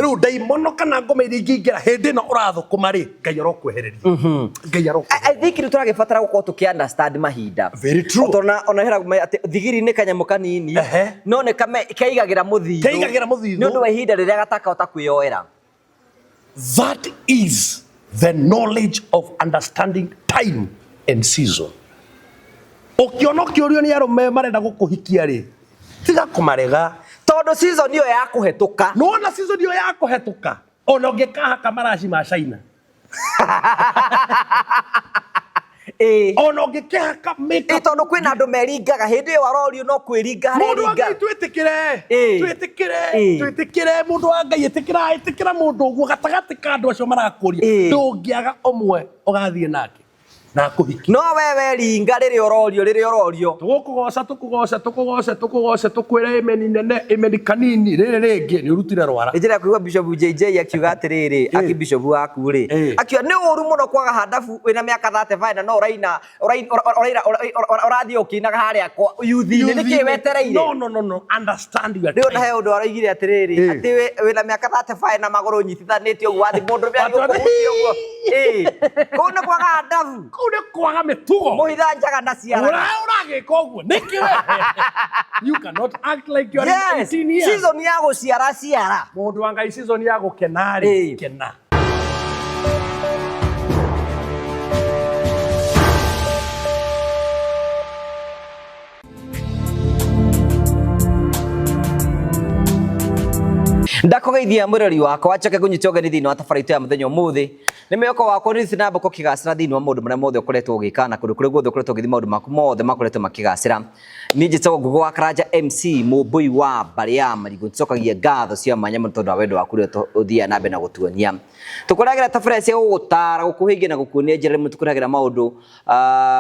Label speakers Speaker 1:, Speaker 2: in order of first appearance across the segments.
Speaker 1: Rĩu ndaimono kana ngoma iria ingĩingĩra hĩndĩ ĩno ũrathũkũma rĩ, Ngai arokwehereria. Ngai arokwehereria.
Speaker 2: I think nĩ tũragĩbatara gũkorwo tũkĩ understand mahinda.
Speaker 1: Very true.
Speaker 2: Tondũ ona hera atĩ thigiri nĩ kanyamũ kanini no nĩ keigagĩra mũthithũ.
Speaker 1: Keigagĩra mũthithũ.
Speaker 2: Nĩ ũndũ wa ihinda rĩrĩa gatakahota kwĩyoera.
Speaker 1: That is the knowledge of understanding time and season. Ũkĩona ũkĩũrio nĩ arũme marenda gũkũhikia rĩ, tiga kũmarega.
Speaker 2: Tondũ season ĩyo ya kũhetũka.
Speaker 1: Nĩwona season ĩyo ya kũhetũka, ona ũngĩkahaka maraci ma China.
Speaker 2: Ĩĩ.
Speaker 1: Ona ũngĩkĩhaka makeup.
Speaker 2: Ĩĩ tondũ kwĩna andũ meringaga hĩndĩ ĩyo arorio no kwĩringa
Speaker 1: Mũndũ wa
Speaker 2: areringa.
Speaker 1: Ngai twĩtĩkĩre.
Speaker 2: Ĩĩ.
Speaker 1: Twĩtĩkĩre.
Speaker 2: Ĩĩ.
Speaker 1: Twĩtĩkĩre mũndũ wa Ngai ĩtĩkĩra ĩtĩkĩra mũndũ ũguo gatagatĩ ka andũ acio marakũria.
Speaker 2: Ĩĩ.
Speaker 1: Ndũngĩaga ũmwe ũgathiĩ nake. Na akũhikie.
Speaker 2: No we weringa rĩrĩa ũrorio rĩrĩa ũrorio.
Speaker 1: Tũgũkũgoca tũkũgoce tũkũgoce tũkũgoce tũkwĩre ĩmeni nene ĩmeni kanini rĩrĩ rĩngĩ nĩ ũrutire rwara.
Speaker 2: Nĩ njĩra kũigua Bishop JJ akiuga atĩrĩrĩ, aki Bishop waku rĩ, akiuga nĩ ũru mũno kwaga handabu wĩna mĩaka 35 na no ũraina ũraina ũrathiĩ ũkĩinaga harĩa kwa youth-inĩ nĩkĩ wetereire?
Speaker 1: No no no no understand your
Speaker 2: Rĩu ona he ũndũ aroigire atĩrĩrĩ, atĩ wĩna mĩaka 35 na magũrũ ũnyitithanĩtie ũguo wathiĩ mũndũ ũrĩa agĩkũhutia ũguo. Ĩĩ. Kũu nĩ kwaga adabu.
Speaker 1: Kũu nĩ kwaga mĩtugo.
Speaker 2: Mũhitha njaga na ciaraga.
Speaker 1: Ũra ũragĩka ũguo nĩkĩ we? You cannot act like you are
Speaker 2: Yes.
Speaker 1: 18 years.
Speaker 2: Season ya gũciara ciara.
Speaker 1: Mũndũ wa Ngai season ya gũkena rĩ,
Speaker 2: Ĩĩ.
Speaker 1: kena.
Speaker 2: Ndakũgeithia mwĩrori wakwa njoke ngũnyite ũgeni thĩinĩ wa tabarĩra itũ ya mũthenya ũmũthĩ. Nĩ mwĩhoko wakwa nĩ ũthiĩte na mbere ũkĩgacĩra thĩinĩ wa maũndũ marĩa mothe ũkoretwo ũgĩka na kũndũ kũrĩa guothe ũkoretwo ũgĩthiĩ maũndũ maku mothe makoretwo makĩgacĩra. Niĩ njĩtagwo Ngũgĩ wa Karanja MC mũmbũi wa mbarĩ ya Marigũ. Nĩtũcokagia ngatho cia mwanya mũno tondũ wa wendo waku ũrĩa ũthiaga na mbere na gũtuonia. Tũkũrehagĩra tabarĩra cia gũgũtara, gũkũhĩngia na gũkuonia njĩra rĩmwe tũkũrehagĩra maũndũ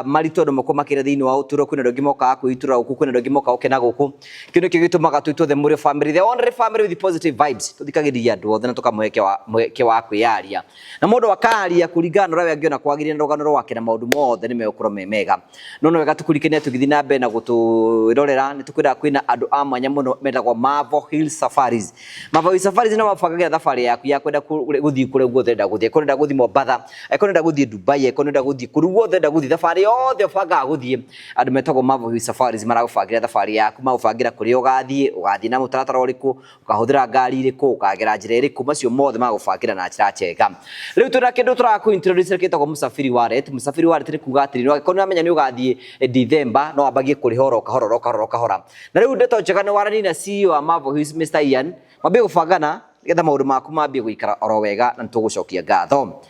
Speaker 2: maritũ andũ makorwo makĩra thĩinĩ wa ũtũũro. Kwĩna andũ angĩ mokaga kwĩitũrũra gũkũ, kwĩna andũ angĩ mokaga gũkena gũkũ. Kĩu nĩkĩo gĩtũmaga twĩtwo the Mũrĩo family, the only family with positive vibes. Tũthikagĩrĩria andũ othe na tũkamũhe mweke wa kwĩyaria. Na mũndũ akaria kũringana na ũrĩa we angĩona kwagĩrĩire na rũgano rwake na maũndũ mothe nĩ megũkorwo me mega. No nĩ wega tũkũririkanie tũgĩthiĩ na mbere na gũtwĩrorera nĩ tũkwĩraga kwĩna andũ a mwanya mũno metagwo Marvel Hill Safaris. Marvel Hill Safaris nĩ mabangagĩra thabarĩ yaku ya kwenda gũthiĩ kũrĩa guothe ũrenda gũthiĩ. Angĩkorwo ũrenda gũthiĩ Mombatha, angĩkorwo ũrenda gũthiĩ Dubai, angĩkorwo ũrenda gũthiĩ kũrĩa guothe ũrenda gũthiĩ, thabarĩ yothe ũbangaga gũthiĩ, andũ metagwo Marvel Hill Safaris maragũbangĩra thabarĩ yaku, magũbangĩra kũrĩa ũgathiĩ, ũgathiĩ na mũtaratara ũrĩkũ, ũkahũthĩra ngari ĩrĩkũ, ũkagera njĩra ĩrĩkũ, macio mothe magũbangĩra na njĩra njega. Rĩu twĩna kĩndũ tũrakũ introduce gĩtagwo Msafiri Wallet. Msafiri Wallet nĩ kuga atĩrĩrĩ, angĩkorwo nĩ ũramenya nĩ ũgathiĩ December, no wambagie kũrĩha oro kahora oro kahora oro kahora. Na rĩu ndeto njega nĩ waranĩria na CEO wa Marvel Hills Mr. Ian, mwambie gũbangana nĩgetha maũndũ maku mambie gũikara oro wega na nĩtũgũcokia ngatho.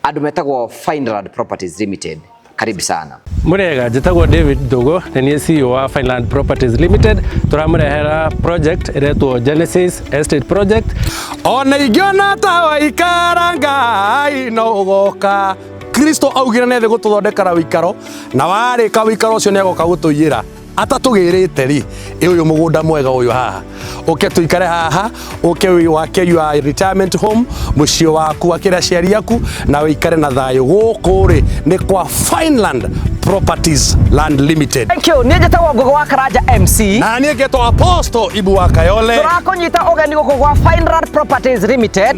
Speaker 2: Andũ metagwo Fineland Properties Limited. Karibu sana.
Speaker 3: Murega, njĩtagwo David Ndũgũ, nĩ niĩ CEO wa Fineland Properties Limited. Tũramũrehera project ĩretwo Genesis Estate Project.
Speaker 1: Ona ingĩona ta waikara Ngai no ũgoka. Kristo augire nĩ thĩ gũtũthondekera wĩikaro na warĩka wĩikaro ũcio nĩ agoka gũtũiyĩra. Atatũgĩrĩte rĩ, ĩ ũyũ mũgũnda mwega ũyũ haha, ũke tũikare haha, ũke wake your retirement home, mũciĩ waku wakĩre aciari aku na wĩikare na thayũ. Gũkũ rĩ nĩ kwa Fineland Properties Land Limited.
Speaker 2: Thank you. Niĩ njĩtagwo Ngũgĩ wa Karanja MC.
Speaker 1: Na niĩ ngetwo Apostle Ibu wa Kayole.
Speaker 2: Tũrakũnyita ũgeni gũkũ gwa Fineland Properties Limited.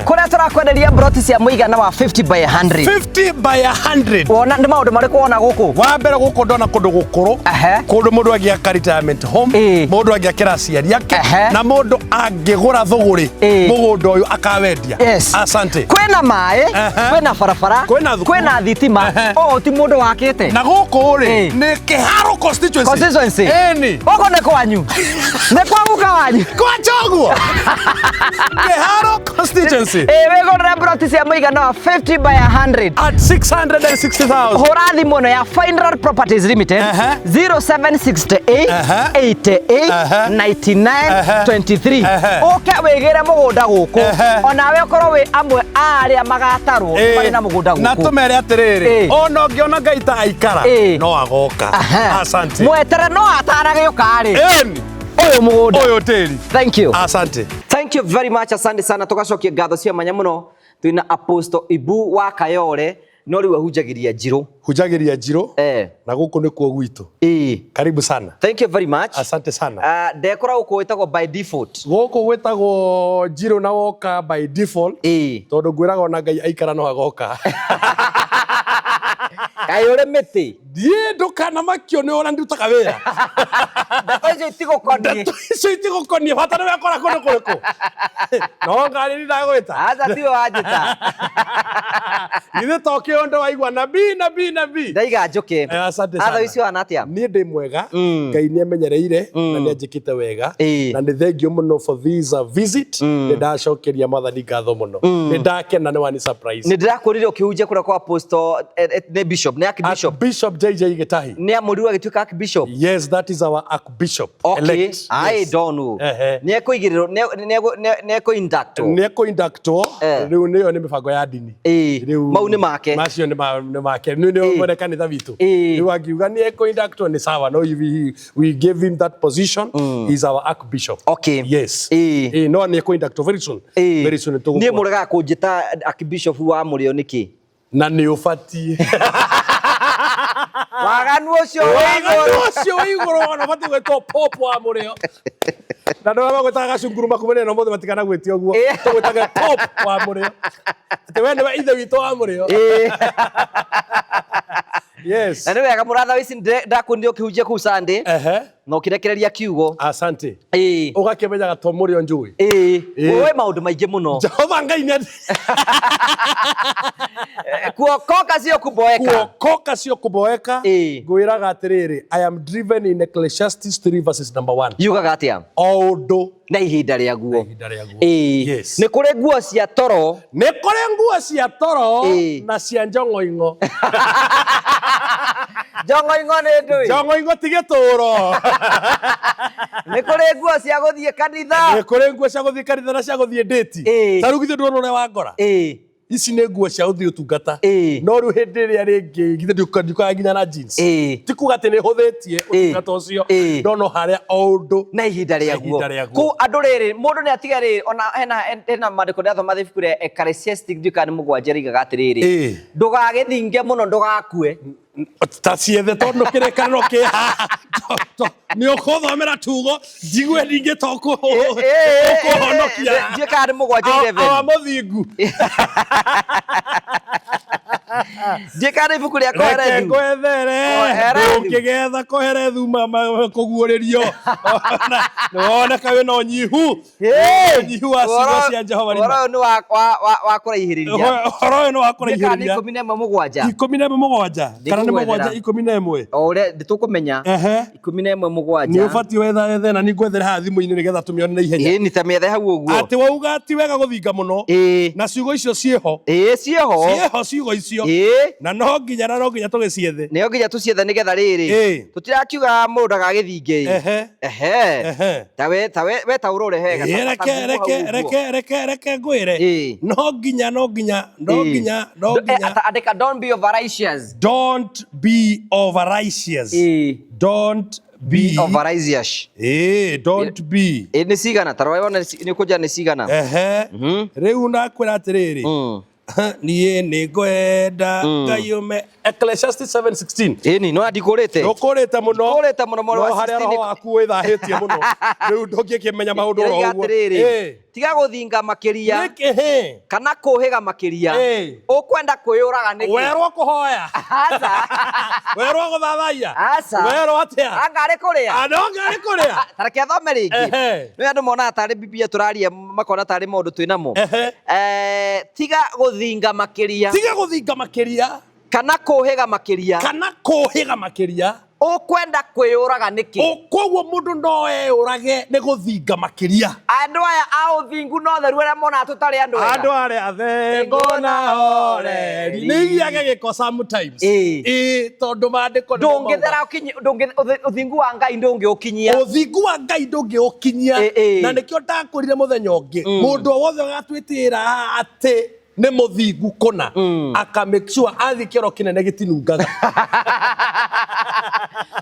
Speaker 2: Kũrĩa tũrakwenderia mburoti cia mũigana wa 50 by 100.
Speaker 1: 50 by 100.
Speaker 2: Wona nĩ maũndũ marĩkũ wona gũkũ?
Speaker 1: Wa mbere gũkũ ndona kũndũ gũkũrũ. Kũndũ mũndũ angĩaka retirement home, mũndũ angĩakĩra aciari ake, na mũndũ angĩgũra thũgũrĩ mũgũnda ũyũ akawendia.
Speaker 2: Yes.
Speaker 1: Asante.
Speaker 2: Kwĩna maĩ, kwĩna barabara,
Speaker 1: Kwĩna thukuru.
Speaker 2: kwĩna thitima. Ũũ ti mũndũ wakĩte.
Speaker 1: Na gũkũ rĩ nĩ Kĩharũ constituency.
Speaker 2: Constituency.
Speaker 1: Ĩni.
Speaker 2: Gũkũ nĩ kwanyu. Nĩ kwa guka wanyu.
Speaker 1: Kwa Choguo. Kĩharũ constituency.
Speaker 2: Ĩĩ wĩgũrĩre mburoti cia mũigana wa 50 by 100.
Speaker 1: At 660,000.
Speaker 2: Hũra thimũ ĩno ya Fineland Properties Limited 0768 88 99 23. Ũke wĩgĩre mũgũnda gũkũ. Onawe ũkorwo wĩ amwe a arĩa magatarwo marĩ na mũgũnda
Speaker 1: Na
Speaker 2: gũkũ.
Speaker 1: tũmere atĩrĩrĩ, ona ũngĩona Ngai ta aikara, no agoka. Asante.
Speaker 2: Mwetere no atanagĩũka rĩ.
Speaker 1: Ĩni.
Speaker 2: Ũyũ mũgũnda.
Speaker 1: Ũyũ tĩri.
Speaker 2: Thank you.
Speaker 1: Asante.
Speaker 2: Thank you very much. Asante sana. Tũgacokia ngatho cia mwanya mũno. Twĩna Apostle Ibu wa Kayole. No rĩu ahunjagĩria Njirũ.
Speaker 1: Hunjagĩria Njirũ. Na gũkũ nĩkuo gwitũ. Karibu sana.
Speaker 2: Thank you very much.
Speaker 1: Asante sana.
Speaker 2: Ndekora gũkũ gwĩtagwo by default.
Speaker 1: Gũkũ gwĩtagwo Njirũ na woka by default. Tondũ ngwĩraga ona Ngai aikara no agoka.
Speaker 2: Kaĩ ũrĩ mĩtĩ?
Speaker 1: Ndiĩ ndũkanamakio nĩ ũrĩa ndutaga wĩra.
Speaker 2: Ndeto icio itigũkoniĩ.
Speaker 1: Ndeto icio itigũkoniĩ bata nĩ wekora kũndũ kũrĩkũ. No ngari nĩ ndagwĩta.
Speaker 2: Aca tiwe wanjĩta.
Speaker 1: Githĩ to kĩondo waigua nabii nabii nabii.
Speaker 2: Ndaiga njũke.
Speaker 1: Asante sana.
Speaker 2: Atha icio hana atĩa?
Speaker 1: Niĩ ndĩ mwega. Ngai nĩ amenyereire na nĩ anjĩkĩte wega. Na nĩ thengiũ mũno for this visit. Nĩ ndacokeria Mwathani ngatho mũno. Nĩ ndakena nĩ wani surprise.
Speaker 2: Nĩ ndĩrakwĩrire ũkĩhunjia kũrĩa kwa apostle nĩ bishop, nĩ archbishop.
Speaker 1: Bishop JJ Gitahi.
Speaker 2: Nĩ amũrirwo agĩtuĩka archbishop.
Speaker 1: Yes, that is our archbishop
Speaker 2: Okay.
Speaker 1: elect.
Speaker 2: I
Speaker 1: Yes.
Speaker 2: don't know.
Speaker 1: Ehe.
Speaker 2: Nĩ ekũigĩrĩrwo, nĩ ekũ-inductwo.
Speaker 1: Nĩ ekũ-inductwo. Rĩu nĩyo nĩ mĩbango ya ndini. Rĩu
Speaker 2: Mau nĩ make.
Speaker 1: Macio nĩ make. Nĩ nĩ mwene kanitha witũ. Rĩu angiuga nĩ ekũ-inductwo nĩ sawa. No we gave him that position. He is our archbishop.
Speaker 2: Okay.
Speaker 1: Yes. No nĩ ekũ-inductwo very soon. Very soon
Speaker 2: Niĩ
Speaker 1: tũgũkora.
Speaker 2: mũregaga kũnjĩta archbishop wa mũrĩo nĩkĩ?
Speaker 1: Na nĩ ũbatiĩ.
Speaker 2: Waganu ũcio wĩ
Speaker 1: Waganu
Speaker 2: igũrũ.
Speaker 1: ũcio wĩ igũrũ ona ũbatiĩ gwĩtwo pope wa mũrĩo. Na andũ arĩa magwĩtaga gacunguru makumene na ũmũthĩ matikanagwĩtie ũguo. Tũgwĩtage pope wa mũrĩo. Atĩ we nĩwe ithe witũ wa mũrĩo. Yes.
Speaker 2: Na nĩ wega mũratha ici ndakuonire ũkĩhunjia kũu Sunday. Na ũkĩrekereria kiugo.
Speaker 1: Asante. Ũgakĩmenyaga to mũrĩo njũĩ.
Speaker 2: Ũĩ maũndũ maingĩ mũno.
Speaker 1: Jehova Ngai nĩ
Speaker 2: Kuokoka sio kuboeka.
Speaker 1: Kuokoka sio kuboeka. Ngwĩraga atĩrĩrĩ, I am driven in Ecclesiastes 3 verses number 1.
Speaker 2: Yugaga atĩa?
Speaker 1: O ũndũ
Speaker 2: na ihinda rĩaguo.
Speaker 1: Yes.
Speaker 2: Nĩ kũrĩ nguo cia toro.
Speaker 1: Nĩ kũrĩ nguo cia toro na cia njong'oing'o.
Speaker 2: Njong'oing'o nĩ ndũĩ.
Speaker 1: Njong'oing'o ti gĩtũũro.
Speaker 2: Nĩ kũrĩ nguo cia gũthiĩ kanitha.
Speaker 1: Nĩ kũrĩ nguo cia gũthiĩ kanitha na cia gũthiĩ ndĩti. Ta rĩu githĩ ndũrona ũrĩa wangora? Ici nĩ nguo cia gũthiĩ ũtungata. No rĩu hĩndĩ ĩrĩa rĩngĩ githĩ ndiũkaga nginya na jeans. Ti kuga atĩ nĩ hũthĩtie ũtungata ũcio. No no harĩa o ũndũ
Speaker 2: na ihinda rĩaguo. Kũ andũ rĩrĩ mũndũ nĩ atiga rĩrĩ ona hena maandĩko ndĩrathoma ibuku rĩa Ecclesiastes ndiũĩ kana nĩ mũgwanja rigaga atĩrĩrĩ. Ndũgagĩthinge mũno ndũgakue.
Speaker 1: Ta ciethe tondũ kĩrĩkanĩro kĩ haha. Nĩ ũkũthomera tugo njigue ningĩ to ũkũhonokia.
Speaker 2: Ndiũĩ kana nĩ mũgwanja 11.
Speaker 1: Awa mũthingu.
Speaker 2: Ndiũĩ kana nĩ ibuku rĩa
Speaker 1: Reke
Speaker 2: Kohelethu.
Speaker 1: ngwethere.
Speaker 2: Kohelethu.
Speaker 1: Ndũngĩgetha Kohelethu kũguũrĩrio. Nĩwoneka wĩna ũnyihu. Ũnyihu wa ciugo cia Jehova.
Speaker 2: Ũhoro ũyũ nĩ wa kũraihĩrĩria.
Speaker 1: Ũhoro ũyũ nĩ wa
Speaker 2: Ndiũĩ kana nĩ
Speaker 1: kũraihĩrĩria.
Speaker 2: 17.
Speaker 1: 17. Kana nĩ mũgwanja 11.
Speaker 2: O ũrĩa tũkũmenya. 17 mũgwanja.
Speaker 1: Nĩ ũbatiĩ wetha na nĩ ngwethere haha thimũ-inĩ nĩgetha tũmĩone na ihenya.
Speaker 2: Ĩĩ ni ta mĩethe hau ũguo.
Speaker 1: Atĩ wauga ti wega gũthinga mũno. Na ciugo icio ciĩho.
Speaker 2: Ciĩho.
Speaker 1: Ciĩho ciugo icio. Na no nginya tũgĩciethe.
Speaker 2: Nĩo nginya tũciethe nĩgetha rĩrĩ. Tũtirakiuga mũndũ ndagagĩthinge. Ta we ta we ta ũrore hega.
Speaker 1: Reke ngwĩre. No nginya no nginya no nginya no nginya.
Speaker 2: Andĩka don't be overrighteous.
Speaker 1: Don't be overrighteous. Don't be
Speaker 2: overrighteous.
Speaker 1: Don't be.
Speaker 2: Nĩ cigana ta rora wone nĩ ũkũnjĩra nĩ cigana.
Speaker 1: Rĩu ndakwĩra atĩrĩrĩ. Niĩ nĩ ngwenda Ngai ũme Ecclesiastes 7:16.
Speaker 2: Ĩni no ndikũrĩte.
Speaker 1: Ndũkũrĩte mũno.
Speaker 2: Ndikũrĩte mũno mwena wa
Speaker 1: No harĩa
Speaker 2: 16
Speaker 1: roho waku wĩthahĩtie mũno. Rĩu ndũngĩkĩmenya maũndũ oro
Speaker 2: Ĩroiga
Speaker 1: ũguo.
Speaker 2: atĩrĩrĩ. Tiga gũthinga makĩria.
Speaker 1: Nĩkĩ?
Speaker 2: Kana kũhĩga makĩria. Ũkwenda kwĩyũraga nĩkĩ?
Speaker 1: Werwo kũhoya.
Speaker 2: Aca.
Speaker 1: Werwo gũthathaiya.
Speaker 2: Aca.
Speaker 1: Werwo atĩa?
Speaker 2: Anga arĩ kũrĩa.
Speaker 1: Andũ anga arĩ kũrĩa.
Speaker 2: Ta reke athome rĩngĩ. Nĩ andũ monaga tarĩ Biblia tũraria makona tarĩ maũndũ twĩ namo. Tiga gũthinga makĩria.
Speaker 1: Tiga gũthinga makĩria.
Speaker 2: Kana kũhĩga makĩria.
Speaker 1: Kana kũhĩga makĩria.
Speaker 2: Ũkwenda kwĩyũraga nĩkĩ?
Speaker 1: Koguo mũndũ no eyũrage nĩ gũthinga makĩria.
Speaker 2: Andũ aya a ũthingu na ũtheru arĩa monaga tũtarĩ andũ ega.
Speaker 1: Andũ arĩa athengu na horeri nĩ igiage gĩko sometimes. Tondũ maandĩko nĩmo
Speaker 2: Ndũngĩthera ũthingu wa Ngai ndũngĩũkinyia.
Speaker 1: Ũthingu wa Ngai ndũngĩũkinyia. Na nĩkĩo ndakwĩrire mũthenya ũngĩ. Mũndũ o wothe ũgatwĩtĩra atĩ nĩ mũthingu kũna aka make sure athiĩ kĩoro kĩnene gĩtinungaga.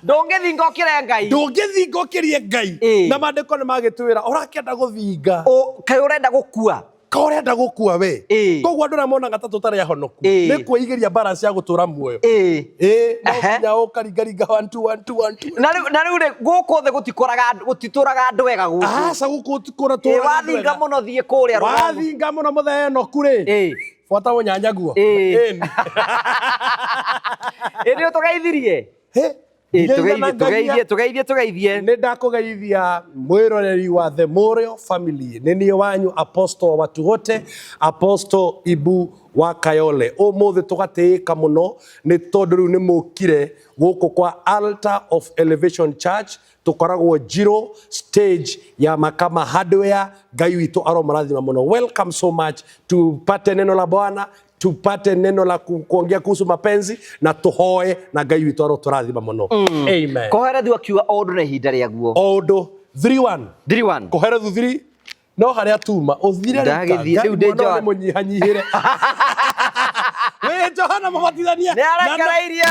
Speaker 2: Ndũngĩthinga ũkĩre Ngai.
Speaker 1: Ndũngĩthinga ũkĩrie Ngai. Na maandĩko nĩ magĩtwĩra ũrakĩenda gũthinga.
Speaker 2: Kaĩ ũrenda gũkua.
Speaker 1: Ka ũrenda gũkua we. Koguo andũ arĩa monaga ta tũtarĩ ahonoku nĩ kwĩigĩria mbara cia gũtũra muoyo. Ĩĩ, no nginya ũkaringaringa 1 2 1 2 1 2.
Speaker 2: Na rĩu rĩ, gũkũ thĩ gũtikoraga gũtitũraga andũ ega gũkũ.
Speaker 1: Aca, gũkũ tikũra
Speaker 2: Ĩ,
Speaker 1: tũraga andũ
Speaker 2: wathinga
Speaker 1: ega.
Speaker 2: mũno thiĩ kũrĩa rũgongo.
Speaker 1: Wathinga mũno mũthee Enoku rĩ, buata mũnyanyaguo. Ĩni.
Speaker 2: Ĩ nĩ ũtũgeithirie?
Speaker 1: Hĩ,
Speaker 2: Ĩ,
Speaker 1: ngeithana
Speaker 2: tũgeithie, tũgeithie,
Speaker 1: Ngai.
Speaker 2: tũgeithie, tũgeithie.
Speaker 1: Nĩ ndakũgeithia mwĩroreri wa The Morio Family. Nĩ niĩ wanyu Apostle wa watu wote, Apostle Ibu wa Kayole. Ũmũthĩ tũgatĩĩka mũno nĩ tondũ rĩu nĩ mũkire gũkũ kwa Altar of Elevation Church. Tũkoragwo Njiro stage ya Makama Hardware. Ngai witũ aromũrathima mũno. Welcome so much. Tupate neno la Bwana, tupate neno la kuongea kuhusu mapenzi na tuhoe na Ngai witũ arotũrathima mũno. Amen.
Speaker 2: Koherethu akiuga o ũndũ na ihinda rĩaguo.
Speaker 1: O ũndũ 3-1.
Speaker 2: 3-1.
Speaker 1: Koherethu 3 no harĩa tuma ũthire.
Speaker 2: Ndagĩthiĩ, rĩu ndĩ Johana.
Speaker 1: Mũnyihanyihĩre wĩ Johana Mũbatithania.
Speaker 2: Nĩ arekereirie.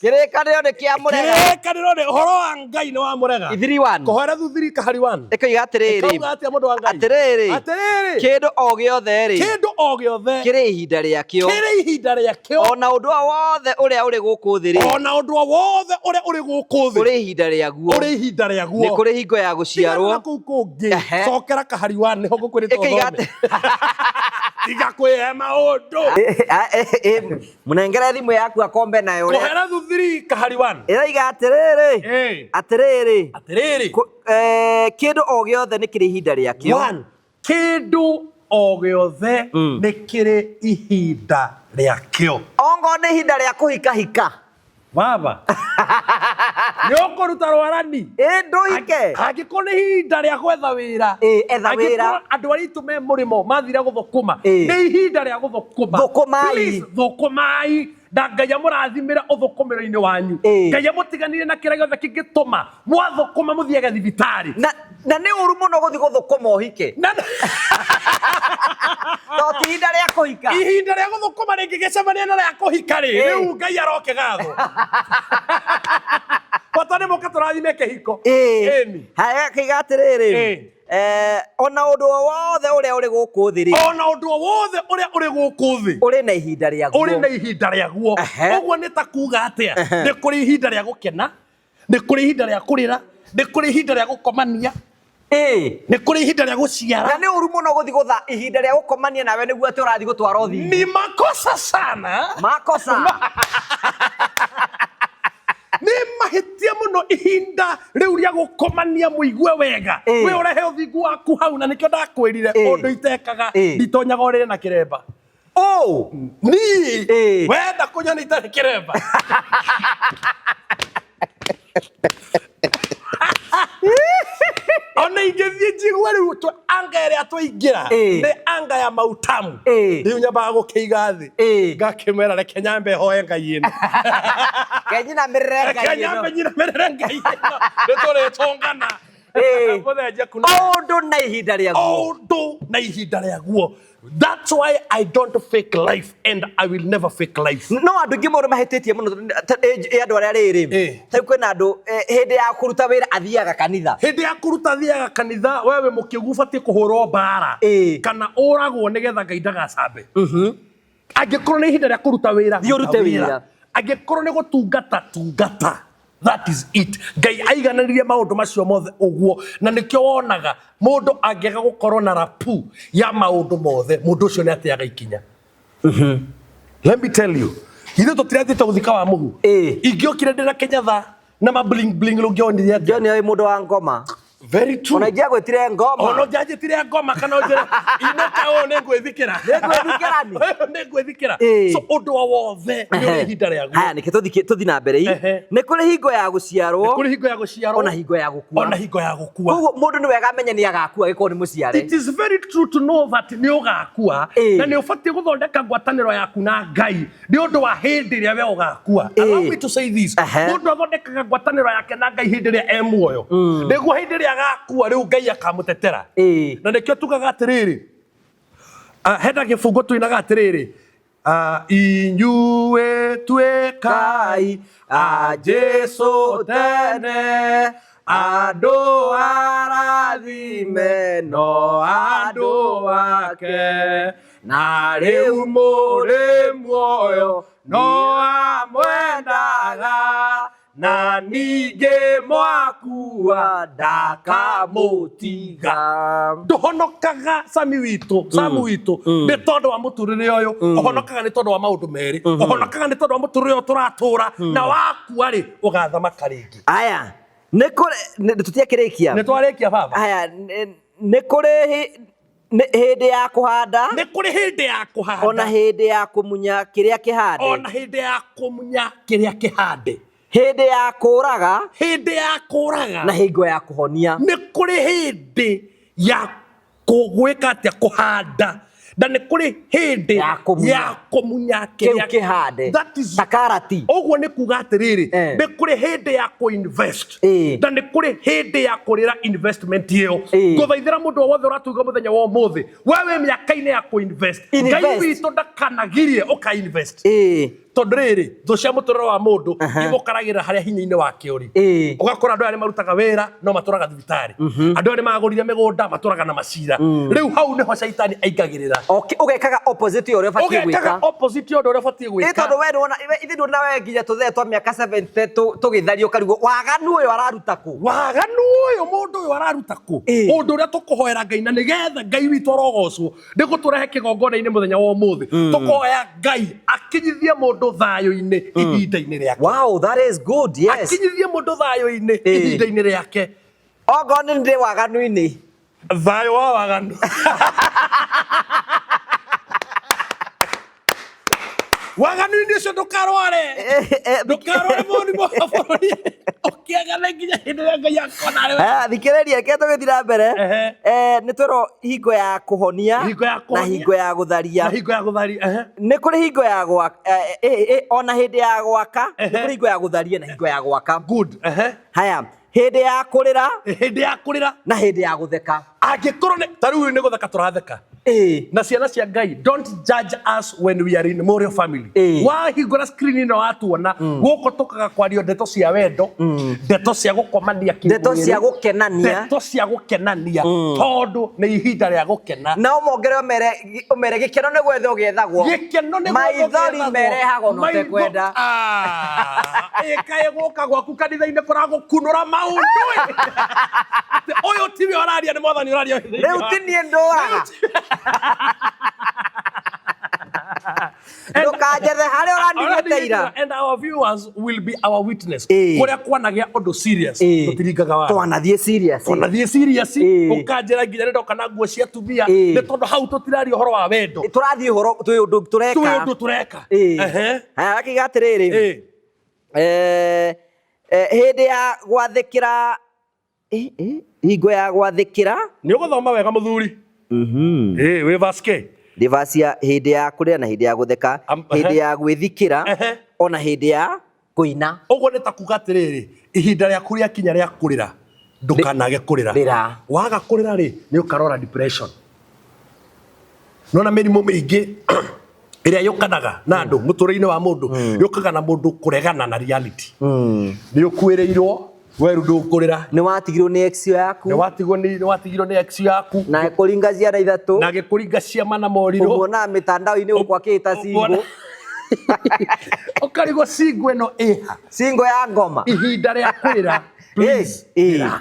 Speaker 2: Kĩrĩkanĩro nĩ kĩa mũrega.
Speaker 1: Kĩrĩkanĩro nĩ ũhoro wa Ngai nĩ wa mũrega.
Speaker 2: 3-1.
Speaker 1: Koherethu 3 kahari 1.
Speaker 2: Ĩkoiga atĩrĩrĩ.
Speaker 1: Ĩkauga atĩa, mũndũ wa Ngai?
Speaker 2: Atĩrĩrĩ.
Speaker 1: Atĩrĩrĩ.
Speaker 2: Kĩndũ o gĩothe rĩ,
Speaker 1: Kĩndũ o gĩothe
Speaker 2: kĩrĩ ihinda rĩakĩo.
Speaker 1: Kĩrĩ ihinda rĩakĩo.
Speaker 2: Ona ũndũ o wothe ũrĩa ũrĩ gũkũ thĩ rĩ,
Speaker 1: Ona ũndũ o wothe ũrĩa ũrĩ gũkũ thĩ
Speaker 2: ũrĩ ihinda rĩaguo.
Speaker 1: Ũrĩ ihinda rĩaguo.
Speaker 2: Nĩ kũrĩ hingo ya
Speaker 1: Tigana na
Speaker 2: gũciarwo.
Speaker 1: kũu kũngĩ. Cokera kahari wa nĩho ngũkwĩrĩte
Speaker 2: Ĩkoiga
Speaker 1: ũthome. Tiga kwĩhe maũndũ.
Speaker 2: Mũnengere thimũ yaku akombe nayo ũrĩa.
Speaker 1: Koherethu 3 kahari 1.
Speaker 2: Ĩroiga atĩrĩrĩ. Atĩrĩrĩ.
Speaker 1: Atĩrĩrĩ.
Speaker 2: Kĩndũ o gĩothe nĩ kĩrĩ ihinda rĩakĩo.
Speaker 1: One, kĩndũ o gĩothe nĩ kĩrĩ ihinda rĩakĩo.
Speaker 2: Ongorwo nĩ ihinda rĩa kũhikahika.
Speaker 1: Baba, nĩ ũkũruta rwarani.
Speaker 2: Ĩ, ndũhike.
Speaker 1: Angĩkorwo nĩ ihinda rĩa gwetha wĩra,
Speaker 2: Ĩ, etha wĩra.
Speaker 1: Angĩkorwo andũ arĩa aitũ me mũrĩmo mathire gũthũkũma, nĩ ihinda rĩa gũthũkũma.
Speaker 2: Thũkũmai.
Speaker 1: Please, thũkũmai na Ngai amũrathimĩre ũthũkũmĩro-inĩ wanyu. Ngai amũtiganire na kĩrĩa gĩothe kĩngĩtũma mwathũkũma mũthiage thibitarĩ.
Speaker 2: Na nĩ ũru mũno gũthiĩ gũthũkũma ũhike. To ti ihinda rĩa kũhika.
Speaker 1: Ihinda rĩa gũthũkũma rĩngĩgĩcemania na rĩa kũhika rĩ, rĩu Ngai aroke gathwo. Bata nĩ mũke tũrathime kĩhiko. Ĩni.
Speaker 2: Haya, kĩiga atĩrĩrĩ. Ona ũndũ o wothe ũrĩa ũrĩ gũkũ thĩ rĩ,
Speaker 1: Ona ũndũ o wothe ũrĩa ũrĩ gũkũ thĩ
Speaker 2: ũrĩ na ihinda rĩaguo.
Speaker 1: Ũrĩ na ihinda rĩaguo. Ũguo nĩ ta kuga atĩa? Nĩ kũrĩ ihinda rĩa gũkena, nĩ kũrĩ ihinda rĩa kũrĩra, nĩ kũrĩ ihinda rĩa gũkomania, nĩ kũrĩ ihinda rĩa gũciara.
Speaker 2: Na nĩ ũru mũno gũthiĩ gũtha ihinda rĩa gũkomania nawe nĩguo atĩ ũrathiĩ gũtwara ũthingu.
Speaker 1: Ni makosa sana.
Speaker 2: Makosa.
Speaker 1: Nĩ mahĩtia mũno ihinda rĩu rĩa gũkomania mũigue wega. We ũrehe ũthingu waku hau, na nĩkĩo ndakwĩrire ũndũ itekaga, nditonyaga ũrĩrĩ na kĩremba. Niĩ wenda kũnyona itarĩ kĩremba. Ona ingĩthiĩ njigue rĩu anga ĩrĩa twaingĩra nĩ anga ya mautamu, rĩu nyambaga gũkĩiga thĩ, ngakĩmera reke nyambe hoe Ngai ĩno.
Speaker 2: Ke nyinamĩrĩre Ngai
Speaker 1: Reke
Speaker 2: ĩno.
Speaker 1: nyambe nyinamĩrĩre Ngai ĩno, nĩ tũrĩtũngana. Mũthenya kuna.
Speaker 2: O ũndũ na ihinda rĩaguo.
Speaker 1: O ũndũ na ihinda rĩaguo. That's why I don't fake life and I will never fake life.
Speaker 2: No andũ aingĩ mũno mahĩtĩtie mũno andũ arĩa rĩrĩ. Ta rĩu kwĩna andũ, hĩndĩ ya kũruta wĩra athiaga kanitha.
Speaker 1: Hĩndĩ ya kũruta athiaga kanitha, wewe mũkĩgu ũbatiĩ kũhũrwo mbara. Kana ũragwo nĩgetha Ngai ndagacambe. Angĩkorwo nĩ ihinda rĩa kũruta wĩra,
Speaker 2: Thiĩ ũrute
Speaker 1: ruta wĩra.
Speaker 2: wĩra.
Speaker 1: Angĩkorwo nĩ gũtungata, tungata. That is it. Ngai aiganĩririe maũndũ macio mothe ũguo, na nĩkĩo wonaga mũndũ angĩaga gũkorwo na rapu ya maũndũ mothe, mũndũ ũcio nĩ ateaga ikinya. Let me tell you, ithuĩ tũtirathiĩte gũthika wa mũhu. Ingĩokire ndĩna kĩnyatha na ma bling bling, rũngĩonire atĩa?
Speaker 2: John oĩ mũndũ wa ngoma.
Speaker 1: Very true.
Speaker 2: Ona ingĩagwĩtire ngoma.
Speaker 1: Ona ũngĩanjĩtire ngoma kana ũnjĩre inũka ũũ, nĩ ngwĩthikĩra.
Speaker 2: Nĩ ngwĩthikĩra ni.
Speaker 1: Nĩ ngwĩthikĩra. So ũndũ o wothe nĩ ũrĩ ihinda rĩaguo.
Speaker 2: Haya, nĩkĩ tũthiĩ na mbere i. Nĩ kũrĩ hingo ya gũciarwo.
Speaker 1: Nĩ kũrĩ hingo ya gũciarwo.
Speaker 2: Ona hingo ya gũkua.
Speaker 1: Ona hingo ya gũkua.
Speaker 2: Koguo mũndũ nĩ wega amenye nĩ agakua agĩkorwo nĩ mũciare.
Speaker 1: It is very true to know that nĩ ũgakua, na nĩ ũbatiĩ gũthondeka ngwatanĩro yaku na Ngai nĩ ũndũ wa hĩndĩ ĩrĩa we ũgakua. Allow me to say this. Mũndũ athondekaga ngwatanĩro yake na Ngai hĩndĩ ĩrĩa e muoyo, nĩguo hĩndĩ ĩrĩa agakua rĩu Ngai akamũtetera. Na nĩkĩo tugaga atĩrĩrĩ, hena gĩbungo tuinaga atĩrĩrĩ, inyuĩ tuĩkai a Jesũ tene, Andũ arathime no andũ ake, na rĩu mũrĩ muoyo no amwendaga, na ningĩ mwakua ndakamũtiga. Ndũhonokaga Sami witũ, Samu witũ, nĩ tondũ wa mũtũrĩre ũyũ, ũhonokaga nĩ tondũ wa maũndũ merĩ, ũhonokaga nĩ tondũ wa mũtũrĩre ũyũ tũratũra, na wakua rĩ, ũgathamaka rĩngĩ.
Speaker 2: Aya, nĩ kũrĩ tũtiakĩrĩkia.
Speaker 1: Nĩ twarĩkia baba.
Speaker 2: Aya, nĩ kũrĩ hĩndĩ ya kũhanda,
Speaker 1: Nĩ kũrĩ hĩndĩ ya kũhanda,
Speaker 2: ona hĩndĩ ya kũmunya kĩrĩa kĩhande,
Speaker 1: ona hĩndĩ ya kũmunya kĩrĩa kĩhande,
Speaker 2: hĩndĩ ya kũũraga
Speaker 1: hĩndĩ ya kũũraga,
Speaker 2: na hingo ya kũhonia.
Speaker 1: Nĩ kũrĩ hĩndĩ ya gwĩka atĩa, kũhanda, na nĩ kũrĩ hĩndĩ
Speaker 2: Ya kũmunya.
Speaker 1: ya kũmunya
Speaker 2: kĩu
Speaker 1: kĩrĩa
Speaker 2: kĩhande,
Speaker 1: That is
Speaker 2: ta karati.
Speaker 1: Ũguo nĩ kuga atĩrĩrĩ, nĩ kũrĩ hĩndĩ ya kũ-invest na nĩ kũrĩ hĩndĩ ya kũrĩra investment ĩyo. Ngũthaithĩra mũndũ o wothe ũratuga mũthenya wa ũmũthĩ, we wĩ mĩaka-inĩ ya kũ-invest, Ngai
Speaker 2: Invest.
Speaker 1: witũ ndakanagirie ũka-invest, tondũ rĩrĩ, thũ cia mũtũrĩre wa mũndũ imũkaragĩrĩra harĩa hinya-inĩ wake ũrĩ. Ũgakora andũ aya nĩ marutaga wĩra no matũraga thibitarĩ, andũ aya nĩ magũrire mĩgũnda matũraga na macira. Rĩu hau nĩho caitani aingagĩrĩra.
Speaker 2: Ũgekaga opposite ya ũrĩa ũbatiĩ
Speaker 1: Ũgekaga
Speaker 2: gwĩka.
Speaker 1: Opposite ya ũndũ ũrĩa ũbatiĩ
Speaker 2: Ĩ
Speaker 1: gwĩka.
Speaker 2: Tondũ we nĩwona ithuĩ ndũna we nginya tũthee twa mĩaka 70 tũgĩthario ũkarigwo waganu ũyũ araruta kũ.
Speaker 1: Waganu ũyũ mũndũ ũyũ araruta kũ? Ũndũ ũrĩa tũkũhoera Ngai, na nĩgetha Ngai witũ arogocwo, nĩ gũtũrehe kĩgongona-inĩ mũthenya wa ũmũthĩ, tũkoya Ngai akinyithie mũndũ thayũ-inĩ ihinda-inĩ rĩake.
Speaker 2: Wow, that is good, yes.
Speaker 1: Akinyithie mũndũ thayũ-inĩ ihinda-inĩ rĩake.
Speaker 2: Okorwo nĩ ndĩ waganu-inĩ.
Speaker 1: Thayũ wa waganu. Waganu-inĩ ũcio ndũkarware, ndũkarware mũrimũ wa bũrũri, ũkĩagane nginya hĩndĩ ĩrĩa Ngai akona arĩ we.
Speaker 2: Ah, thikĩrĩria, reke tũgĩthiĩ na mbere. Nĩ twerwo hingo ya kũhonia
Speaker 1: Hingo ya
Speaker 2: na
Speaker 1: kũhonia.
Speaker 2: hingo ya gũtharia.
Speaker 1: Na hingo ya gũtharia, ehe.
Speaker 2: Nĩ kũrĩ hingo ya gwaka, ona hĩndĩ ya gwaka nĩ kũrĩ hingo ya gũtharia na hingo ya gwaka.
Speaker 1: Good, ehe.
Speaker 2: Haya, hĩndĩ ya kũrĩra
Speaker 1: Hĩndĩ ya kũrĩra
Speaker 2: na hĩndĩ ya gũtheka.
Speaker 1: Angĩkorwo nĩ ta rĩu nĩ gũtheka tũratheka na ciana cia Ngai, don't judge us when we are in Morio family. Wahingũra screen ĩno watuona gũkũ, tũkaga kwario ndeto cia wendo, ndeto cia gũkomania kĩmwĩrĩ,
Speaker 2: Ndeto cia gũkenania.
Speaker 1: Ndeto cia gũkenania, tondũ nĩ ihinda rĩa gũkena.
Speaker 2: Na ũmongerere ũmere gĩkeno nĩ gwetha ũgĩethagwo.
Speaker 1: Gĩkeno nĩ
Speaker 2: Maithori merehagwo na ũtekwenda.
Speaker 1: Ĩkaĩ gũka gwaku kanitha-inĩ kũragũkunũra maũndũ ĩ. Atĩ ũyũ tiwe ũraria, nĩ mwathani ũraria.
Speaker 2: Rĩu ti niĩ ndũaga, ndũkanjethe harĩa ũrandigĩte ira.
Speaker 1: And our viewers will be our witness. Kũrĩa kwanagĩa ũndũ serious, tũtiringaga watho.
Speaker 2: Twanathiĩ serious.
Speaker 1: Twanathiĩ serious, ũkanjĩra nginya nĩ ndoka na nguo cia atumia, nĩ tondũ hau tũtiraria ũhoro wa wendo.
Speaker 2: Tũrathiĩ ũhoro twĩ ũndũ
Speaker 1: Twĩ
Speaker 2: tũreka.
Speaker 1: Ũndũ tũreka. Ehe.
Speaker 2: Haya, akiuga atĩrĩrĩ, hĩndĩ ya gwathĩkĩra, hingo ya gwathĩkĩra.
Speaker 1: Nĩ ũgũthoma wega mũthuri. Wĩ verse K.
Speaker 2: Nĩ verse ya hĩndĩ ya kũrĩra na hĩndĩ ya gũtheka, hĩndĩ ya gwĩthikĩra, ona hĩndĩ ya kũina.
Speaker 1: Ũguo nĩ ta kuga atĩrĩrĩ, ihinda rĩaku rĩakinya rĩa kũrĩra, ndũkanage kũrĩra.
Speaker 2: Rĩra.
Speaker 1: Waga kũrĩra rĩ, nĩ ũkarwara depression. Nona mĩrimũ mĩingĩ ĩrĩa yũkanaga na andũ mũtũrĩre-inĩ wa mũndũ, yũkaga na mũndũ kũregana na reality. Nĩ ũkuĩrĩirwo, weru ndũkũrĩra.
Speaker 2: Nĩ watigirwo nĩ ex yaku.
Speaker 1: Nĩ watigirwo nĩ ex yaku.
Speaker 2: Na kũringa ciana ithatũ.
Speaker 1: Na gĩkũringa ciama na morirũ.
Speaker 2: Ũmuonaga mĩtandao-inĩ gũkũ akĩĩta single.
Speaker 1: Ũkarigwo single ĩno ĩha.
Speaker 2: Single ya ngoma.
Speaker 1: Ihinda rĩa kũrĩra, please, rĩra.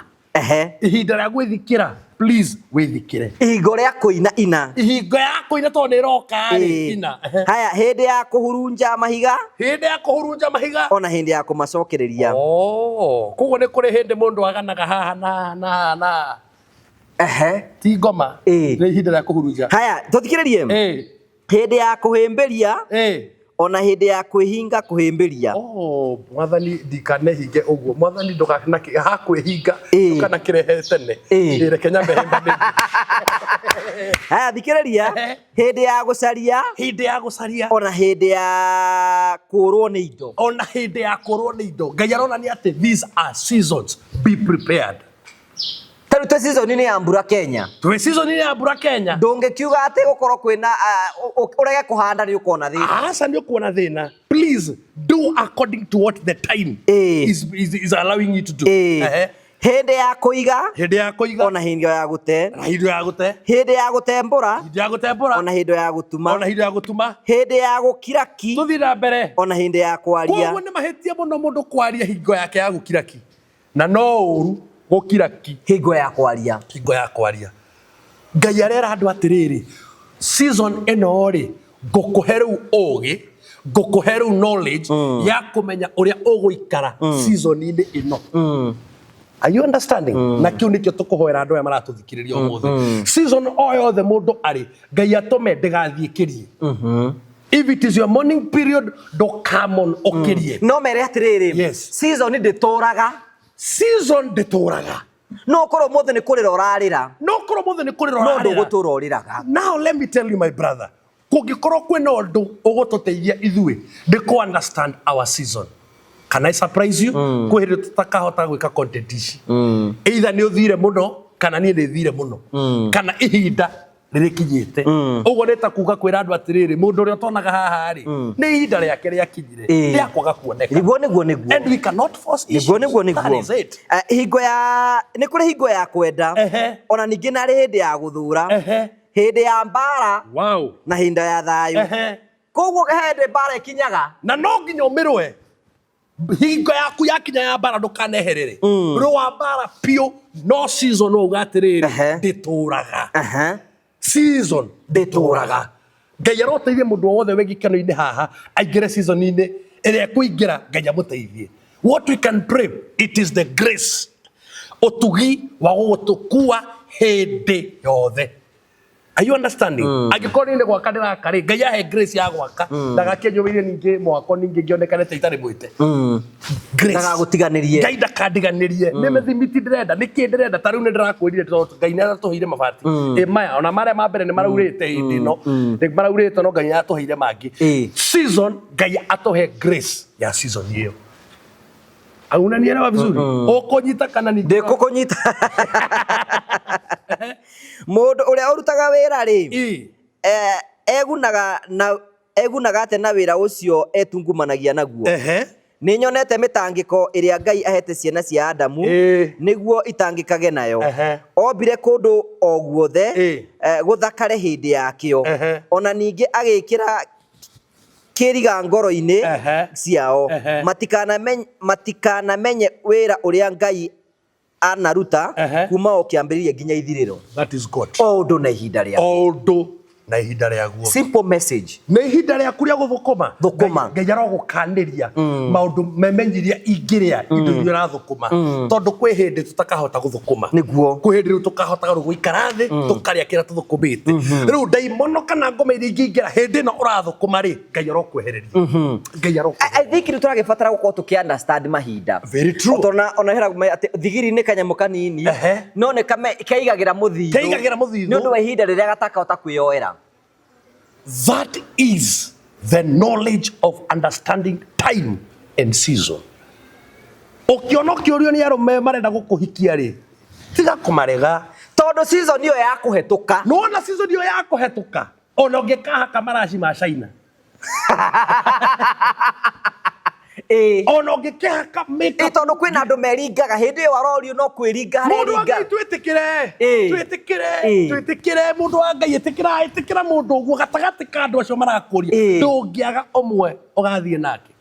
Speaker 1: Ihinda rĩa gwĩthikĩra, please, wĩthikĩre.
Speaker 2: Ihingo rĩa kũina ina.
Speaker 1: Ihingo ya kũina tondũ nĩ ĩroka rĩ, ina.
Speaker 2: Haya, hĩndĩ ya kũhurunja mahiga.
Speaker 1: Hĩndĩ ya kũhurunja mahiga.
Speaker 2: Ona hĩndĩ ya kũmacokereria.
Speaker 1: Oh, koguo nĩ kũrĩ hĩndĩ mũndũ aganaga haha na na na. Ti ngoma. Nĩ ihinda rĩa kũhurunja.
Speaker 2: Haya, tũthikĩrĩrie. Hĩndĩ ya kũhĩmbĩria. Ona hĩndĩ ya kwĩhinga kũhĩmbĩria.
Speaker 1: Oh, mwathani ndikanehinge ũguo, mwathani hakwĩhinga ndũkanakĩrehe tene. Reke nyambe hĩmbanĩrie.
Speaker 2: Haya, thikĩrĩria. Hĩndĩ ya gũcaria.
Speaker 1: Hĩndĩ ya gũcaria.
Speaker 2: Ona hĩndĩ ya kũrwo nĩ indo.
Speaker 1: Ona hĩndĩ ya kũrwo nĩ indo. Ngai aronania atĩ these are seasons, be prepared.
Speaker 2: Ta rĩu twĩ season-inĩ ya mbura Kenya.
Speaker 1: Twĩ season-inĩ ya mbura Kenya.
Speaker 2: Ndũngĩkiuga atĩ gũkorwo kwĩna, ũrege kũhanda nĩ ũkona thĩna.
Speaker 1: Aca, nĩ ũkuona thĩna. Please do according to what the time is allowing you to do.
Speaker 2: Hĩndĩ ya kũiga
Speaker 1: Hĩndĩ ya kũiga
Speaker 2: ona hĩndĩ ya gũte.
Speaker 1: Na hĩndĩ ya gũte.
Speaker 2: Hĩndĩ ya gũtembũra
Speaker 1: Hĩndĩ ya gũtembũra
Speaker 2: ona hĩndĩ ya gũtuma.
Speaker 1: Ona hĩndĩ ya gũtuma.
Speaker 2: Hĩndĩ ya gũkira ki
Speaker 1: Tũthiĩ na mbere.
Speaker 2: ona hĩndĩ ya kwaria.
Speaker 1: Koguo nĩ mahĩtia mũno mũndũ kwaria hingo yake ya gũkira ki, na no ũru gũkira ki
Speaker 2: Hingo ya kwaria.
Speaker 1: Hingo ya kwaria. Ngai arera andũ atĩrĩrĩ, season ĩno rĩ, ngũkũhe rĩu ũgĩ, ngũkũhe rĩu knowledge ya kũmenya ũrĩa ũgũikara season-inĩ ĩno. Are you understanding? Na kĩu nĩkĩo tũkũhoera andũ aya maratũthikĩrĩria ũmũthĩ. Season o yothe mũndũ arĩ, Ngai atũme ndĩgathiĩ kĩrie. If it is your mourning period, ndũkamon ũkĩrie.
Speaker 2: No mere atĩrĩrĩ,
Speaker 1: Yes.
Speaker 2: season ndĩtũraga.
Speaker 1: Season ndĩtũraga.
Speaker 2: No ũkorwo ũmũthĩ nĩ kũrĩra ũrarĩra.
Speaker 1: No korwo mũthĩ nĩ kũrĩra
Speaker 2: No
Speaker 1: ũrarĩra.
Speaker 2: ndũgũtũra ũrĩraga.
Speaker 1: Now let me tell you, my brother, kũngĩkorwo kwĩna ũndũ ũgũtũteithia ithuĩ nĩ kũ understand our season. Can I surprise you? Kwĩ hĩndĩ tũtakahota gwĩka content ici. Either nĩ ũthire mũno kana niĩ nĩ thire mũno kana ihinda rĩrĩkinyĩte. Ũguo nĩ ta kuga kwĩra andũ atĩrĩrĩ, mũndũ ũrĩa ũtonaga haha rĩ, nĩ ihinda rĩake rĩakinyire rĩa kwaga kuoneka.
Speaker 2: Nĩguo nĩguo nĩguo.
Speaker 1: And we cannot force issues.
Speaker 2: Nĩguo nĩguo
Speaker 1: That
Speaker 2: nĩguo.
Speaker 1: is it.
Speaker 2: Hingo ya nĩ kũrĩ hingo ya kwenda ona ningĩ na hĩndĩ ya gũthũra, hĩndĩ ya mbara na hĩndĩ ya thayũ. Koguo hĩndĩ mbara ĩkinyaga
Speaker 1: Na no nginya ũmĩrũe. Hingo yaku yakinya ya mbara ndũkaneherere. Rũa mbara piũ, no season wauga atĩrĩrĩ, ndĩtũraga. Season ndĩtũraga. Ngai aroteithie mũndũ o wothe wĩ gĩkeno-inĩ haha aingĩre season-inĩ ĩrĩa ekũingĩra, Ngai amũteithie. What we can pray, it is the grace, ũtugi wa gũgũtũkua hĩndĩ yothe. Are you understanding? Angĩkorwo niĩ nĩ gwaka ndĩraka rĩ, Ngai ahe grace ya gwaka, ndagakĩnyũmĩrie ningĩ mwako ningĩ ngĩonekane ta itarĩ mwĩte. Grace.
Speaker 2: Ndagagũtiganĩrie.
Speaker 1: Ngai ndakandiganĩrie. Nĩ mĩthimiti ndĩrenda, nĩ kĩ ndĩrenda, ta rĩu nĩ ndĩrakwĩrire tondũ Ngai nĩ aratũheire mabati. Ĩ maya, ona marĩa ma mbere nĩ maraurĩte hĩndĩ ĩno. Nĩ maraurĩte no Ngai nĩ aratũheire mangĩ. Season, Ngai atũhe grace ya season ĩyo. Au unanielewa vizuri? Ũkũnyita kana ningĩ?
Speaker 2: Ndĩkũkũnyita. Mũndũ ũrĩa ũrutaga wĩra rĩ, egunaga na egunaga atĩa na wĩra ũcio etungumanagia naguo? Nĩ nyonete mĩtangĩko ĩrĩa Ngai ahete ciana cia Adamu nĩguo itangĩkage nayo. Ombire kũndũ o guothe gũthakare hĩndĩ yakĩo. Ona ningĩ agĩkĩra kĩriga ngoro-inĩ ciao, matikanamenye wĩra ũrĩa Ngai anaruta kuma o kĩambĩrĩria nginya ithirĩro.
Speaker 1: That is God.
Speaker 2: O ũndũ na ihinda rĩaguo.
Speaker 1: O ũndũ na ihinda rĩaguo.
Speaker 2: Simple message.
Speaker 1: Nĩ ihinda rĩaku rĩa gũthũkũma.
Speaker 2: Thũkũma.
Speaker 1: Ngai arogũkanĩria maũndũ memenyiria ingĩrĩa indo iria ũrathũkũma, tondũ kwĩ hĩndĩ tũtakahota gũthũkũma.
Speaker 2: Nĩguo.
Speaker 1: Kwĩ hĩndĩ rĩu tũkahotaga rĩu gũikara thĩ tũkarĩa kĩrĩa tũthũkũmĩte. Rĩu ndaimono kana ngoma iria ingĩingĩra hĩndĩ ĩno ũrathũkũma rĩ, Ngai arokwehereria. Ngai arokwehereria.
Speaker 2: I think nĩ tũragĩbatara gũkorwo tũkĩ understand mahinda.
Speaker 1: Very true.
Speaker 2: Tondũ ona hera atĩ thigiri nĩ kanyamũ kanini no nĩ keigagĩra mũthithũ.
Speaker 1: Keigagĩra mũthithũ.
Speaker 2: Nĩ ũndũ wa ihinda rĩrĩa gatakahota kwĩyoera.
Speaker 1: That is the knowledge of understanding time and season. Ũkĩona ũkĩũrio nĩ arũme marenda gũkũhikia rĩ, tiga kũmarega.
Speaker 2: Tondũ season ĩyo ya kũhetũka.
Speaker 1: Nĩwona season ĩyo ya kũhetũka, ona ũngĩkahaka maraci ma China. Ona ũngĩkĩhaka makeup.
Speaker 2: Tondũ kwĩna andũ meringaga hĩndĩ ĩyo arorio no kwĩringa
Speaker 1: Mũndũ wa
Speaker 2: areringa.
Speaker 1: Ngai twĩtĩkĩre. Twĩtĩkĩre. Twĩtĩkĩre mũndũ wa Ngai, ĩtĩkĩra, ĩtĩkĩra mũndũ ũguo gatagatĩ ka andũ acio marakũria. Ndũngĩaga ũmwe ũgathiĩ nake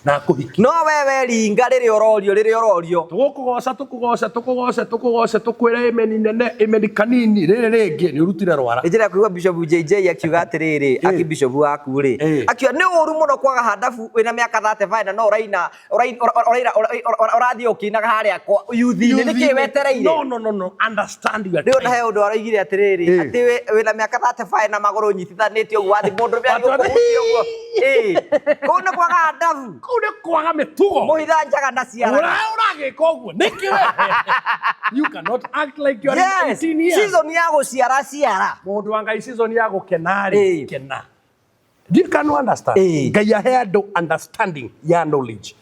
Speaker 1: na akũhikie.
Speaker 2: No we weringa rĩrĩa ũrorio, rĩrĩa ũrorio.
Speaker 1: Tũgũkũgoca, tũkũgoce, tũkũgoce, tũkũgoce, tũkwĩre ĩmeni nene, ĩmeni kanini, rĩrĩ rĩngĩ nĩ ũrutire rwara.
Speaker 2: Nĩ njĩra ya kũigua Bishop JJ akiuga atĩrĩrĩ, aki Bishop waku rĩ, akiuga nĩ ũru mũno kwaga handabu wĩna mĩaka 35 na no ũraina, ũrathiĩ ũkĩinaga harĩa kwa youth-inĩ, nĩkĩ wetereire?
Speaker 1: No, no, no, no, understand your
Speaker 2: Rĩu
Speaker 1: time.
Speaker 2: ona he ũndũ aroigire atĩrĩrĩ, atĩ wĩna mĩaka 35 na magũrũ ũnyitithanĩtie ũguo wathiĩ mũndũ nĩ agĩkũhutia ũguo. Kũu nĩ kwaga handabu.
Speaker 1: Kũu nĩ kwaga mĩtugo.
Speaker 2: Mũhitha njaga na ciara.
Speaker 1: Ũragĩka ũguo nĩkĩ we? You cannot act like you are 18 years.
Speaker 2: Season ya gũciara ciara.
Speaker 1: Mũndũ wa Ngai, season ya gũkena rĩ, kena. You can understand. Ngai ahe andũ understanding ya knowledge.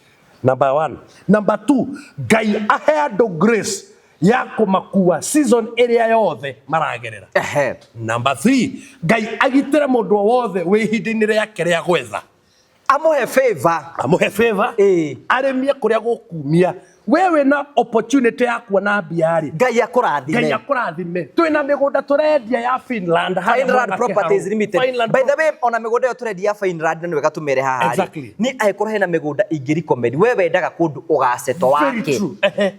Speaker 1: Number 1. Number 2, Ngai ahe andũ grace ya kũmakua season ĩrĩa yothe maragerera. Number 3, Ngai agitĩre mũndũ o wothe wĩ ihinda-inĩ rĩake rĩa gwetha.
Speaker 2: Amũhe favor.
Speaker 1: Amũhe favor. Arĩmie kũrĩa gũkumia. We wĩna opportunity ya kuona mbia rĩ,
Speaker 2: Ngai akũrathime.
Speaker 1: Ngai akũrathime. Twĩna mĩgũnda tũrendia ya Finland harĩa
Speaker 2: Fineland
Speaker 1: Mwanake
Speaker 2: Properties
Speaker 1: hau.
Speaker 2: Limited.
Speaker 1: Fineland
Speaker 2: By the way, ona mĩgũnda ĩyo tũrendia ya Fineland na nĩ wega tũmere haha rĩ.
Speaker 1: Exactly.
Speaker 2: Nĩ angĩkorwo hena mĩgũnda ingĩ recommend, we wendaga kũndũ ũgaceto
Speaker 1: Very
Speaker 2: wake.
Speaker 1: true. Ehe.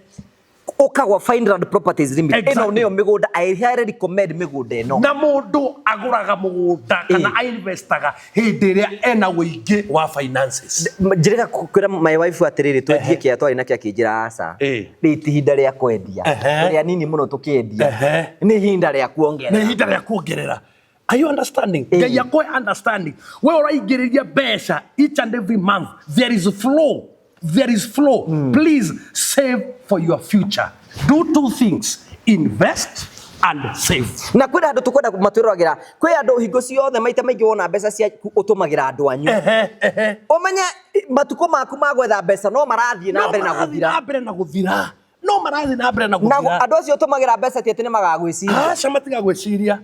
Speaker 2: Ũkagwa Fineland Properties Limited. Ĩno
Speaker 1: Exactly.
Speaker 2: nĩyo mĩgũnda, I highly recommend mĩgũnda ĩno.
Speaker 1: Na mũndũ agũraga mũgũnda kana
Speaker 2: Ĩĩ.
Speaker 1: ainvestaga hĩndĩ ĩrĩa ena ũingĩ wa finances.
Speaker 2: Njĩrĩga kwĩra my wife atĩrĩrĩ, twendie kĩrĩa twarĩ nakĩo, akĩnjĩra aca,
Speaker 1: Ĩĩ.
Speaker 2: rĩrĩ ti ihinda rĩa kwendia,
Speaker 1: Ehe.
Speaker 2: tũrĩ anini mũno tũkĩendia,
Speaker 1: Ehe.
Speaker 2: nĩ ihinda rĩa
Speaker 1: Nĩ
Speaker 2: kuongerera.
Speaker 1: ihinda rĩa kuongerera. Are you understanding?
Speaker 2: Ĩĩ.
Speaker 1: Ngai akũhe understanding. We ũraingĩrĩria mbeca each and every month. There is flow. There is flow. Please save for your future. Do two things. Invest and save.
Speaker 2: Na kwĩna andũ tũkwenda matwĩroragĩra, kwĩ andũ hingo ciothe maita maingĩ wona mbeca ciaku ũtũmagĩra andũ anyu.
Speaker 1: Ehe, ehe.
Speaker 2: Ũmenye matukũ maku ma gwetha mbeca no marathiĩ na mbere na
Speaker 1: No marathiĩ
Speaker 2: gũthira.
Speaker 1: na mbere na gũthira. No marathiĩ na mbere na
Speaker 2: Na
Speaker 1: gũthira.
Speaker 2: andũ acio ũtũmagĩra mbeca ti atĩ nĩ magagwĩciria.
Speaker 1: Aca matigagwĩciria.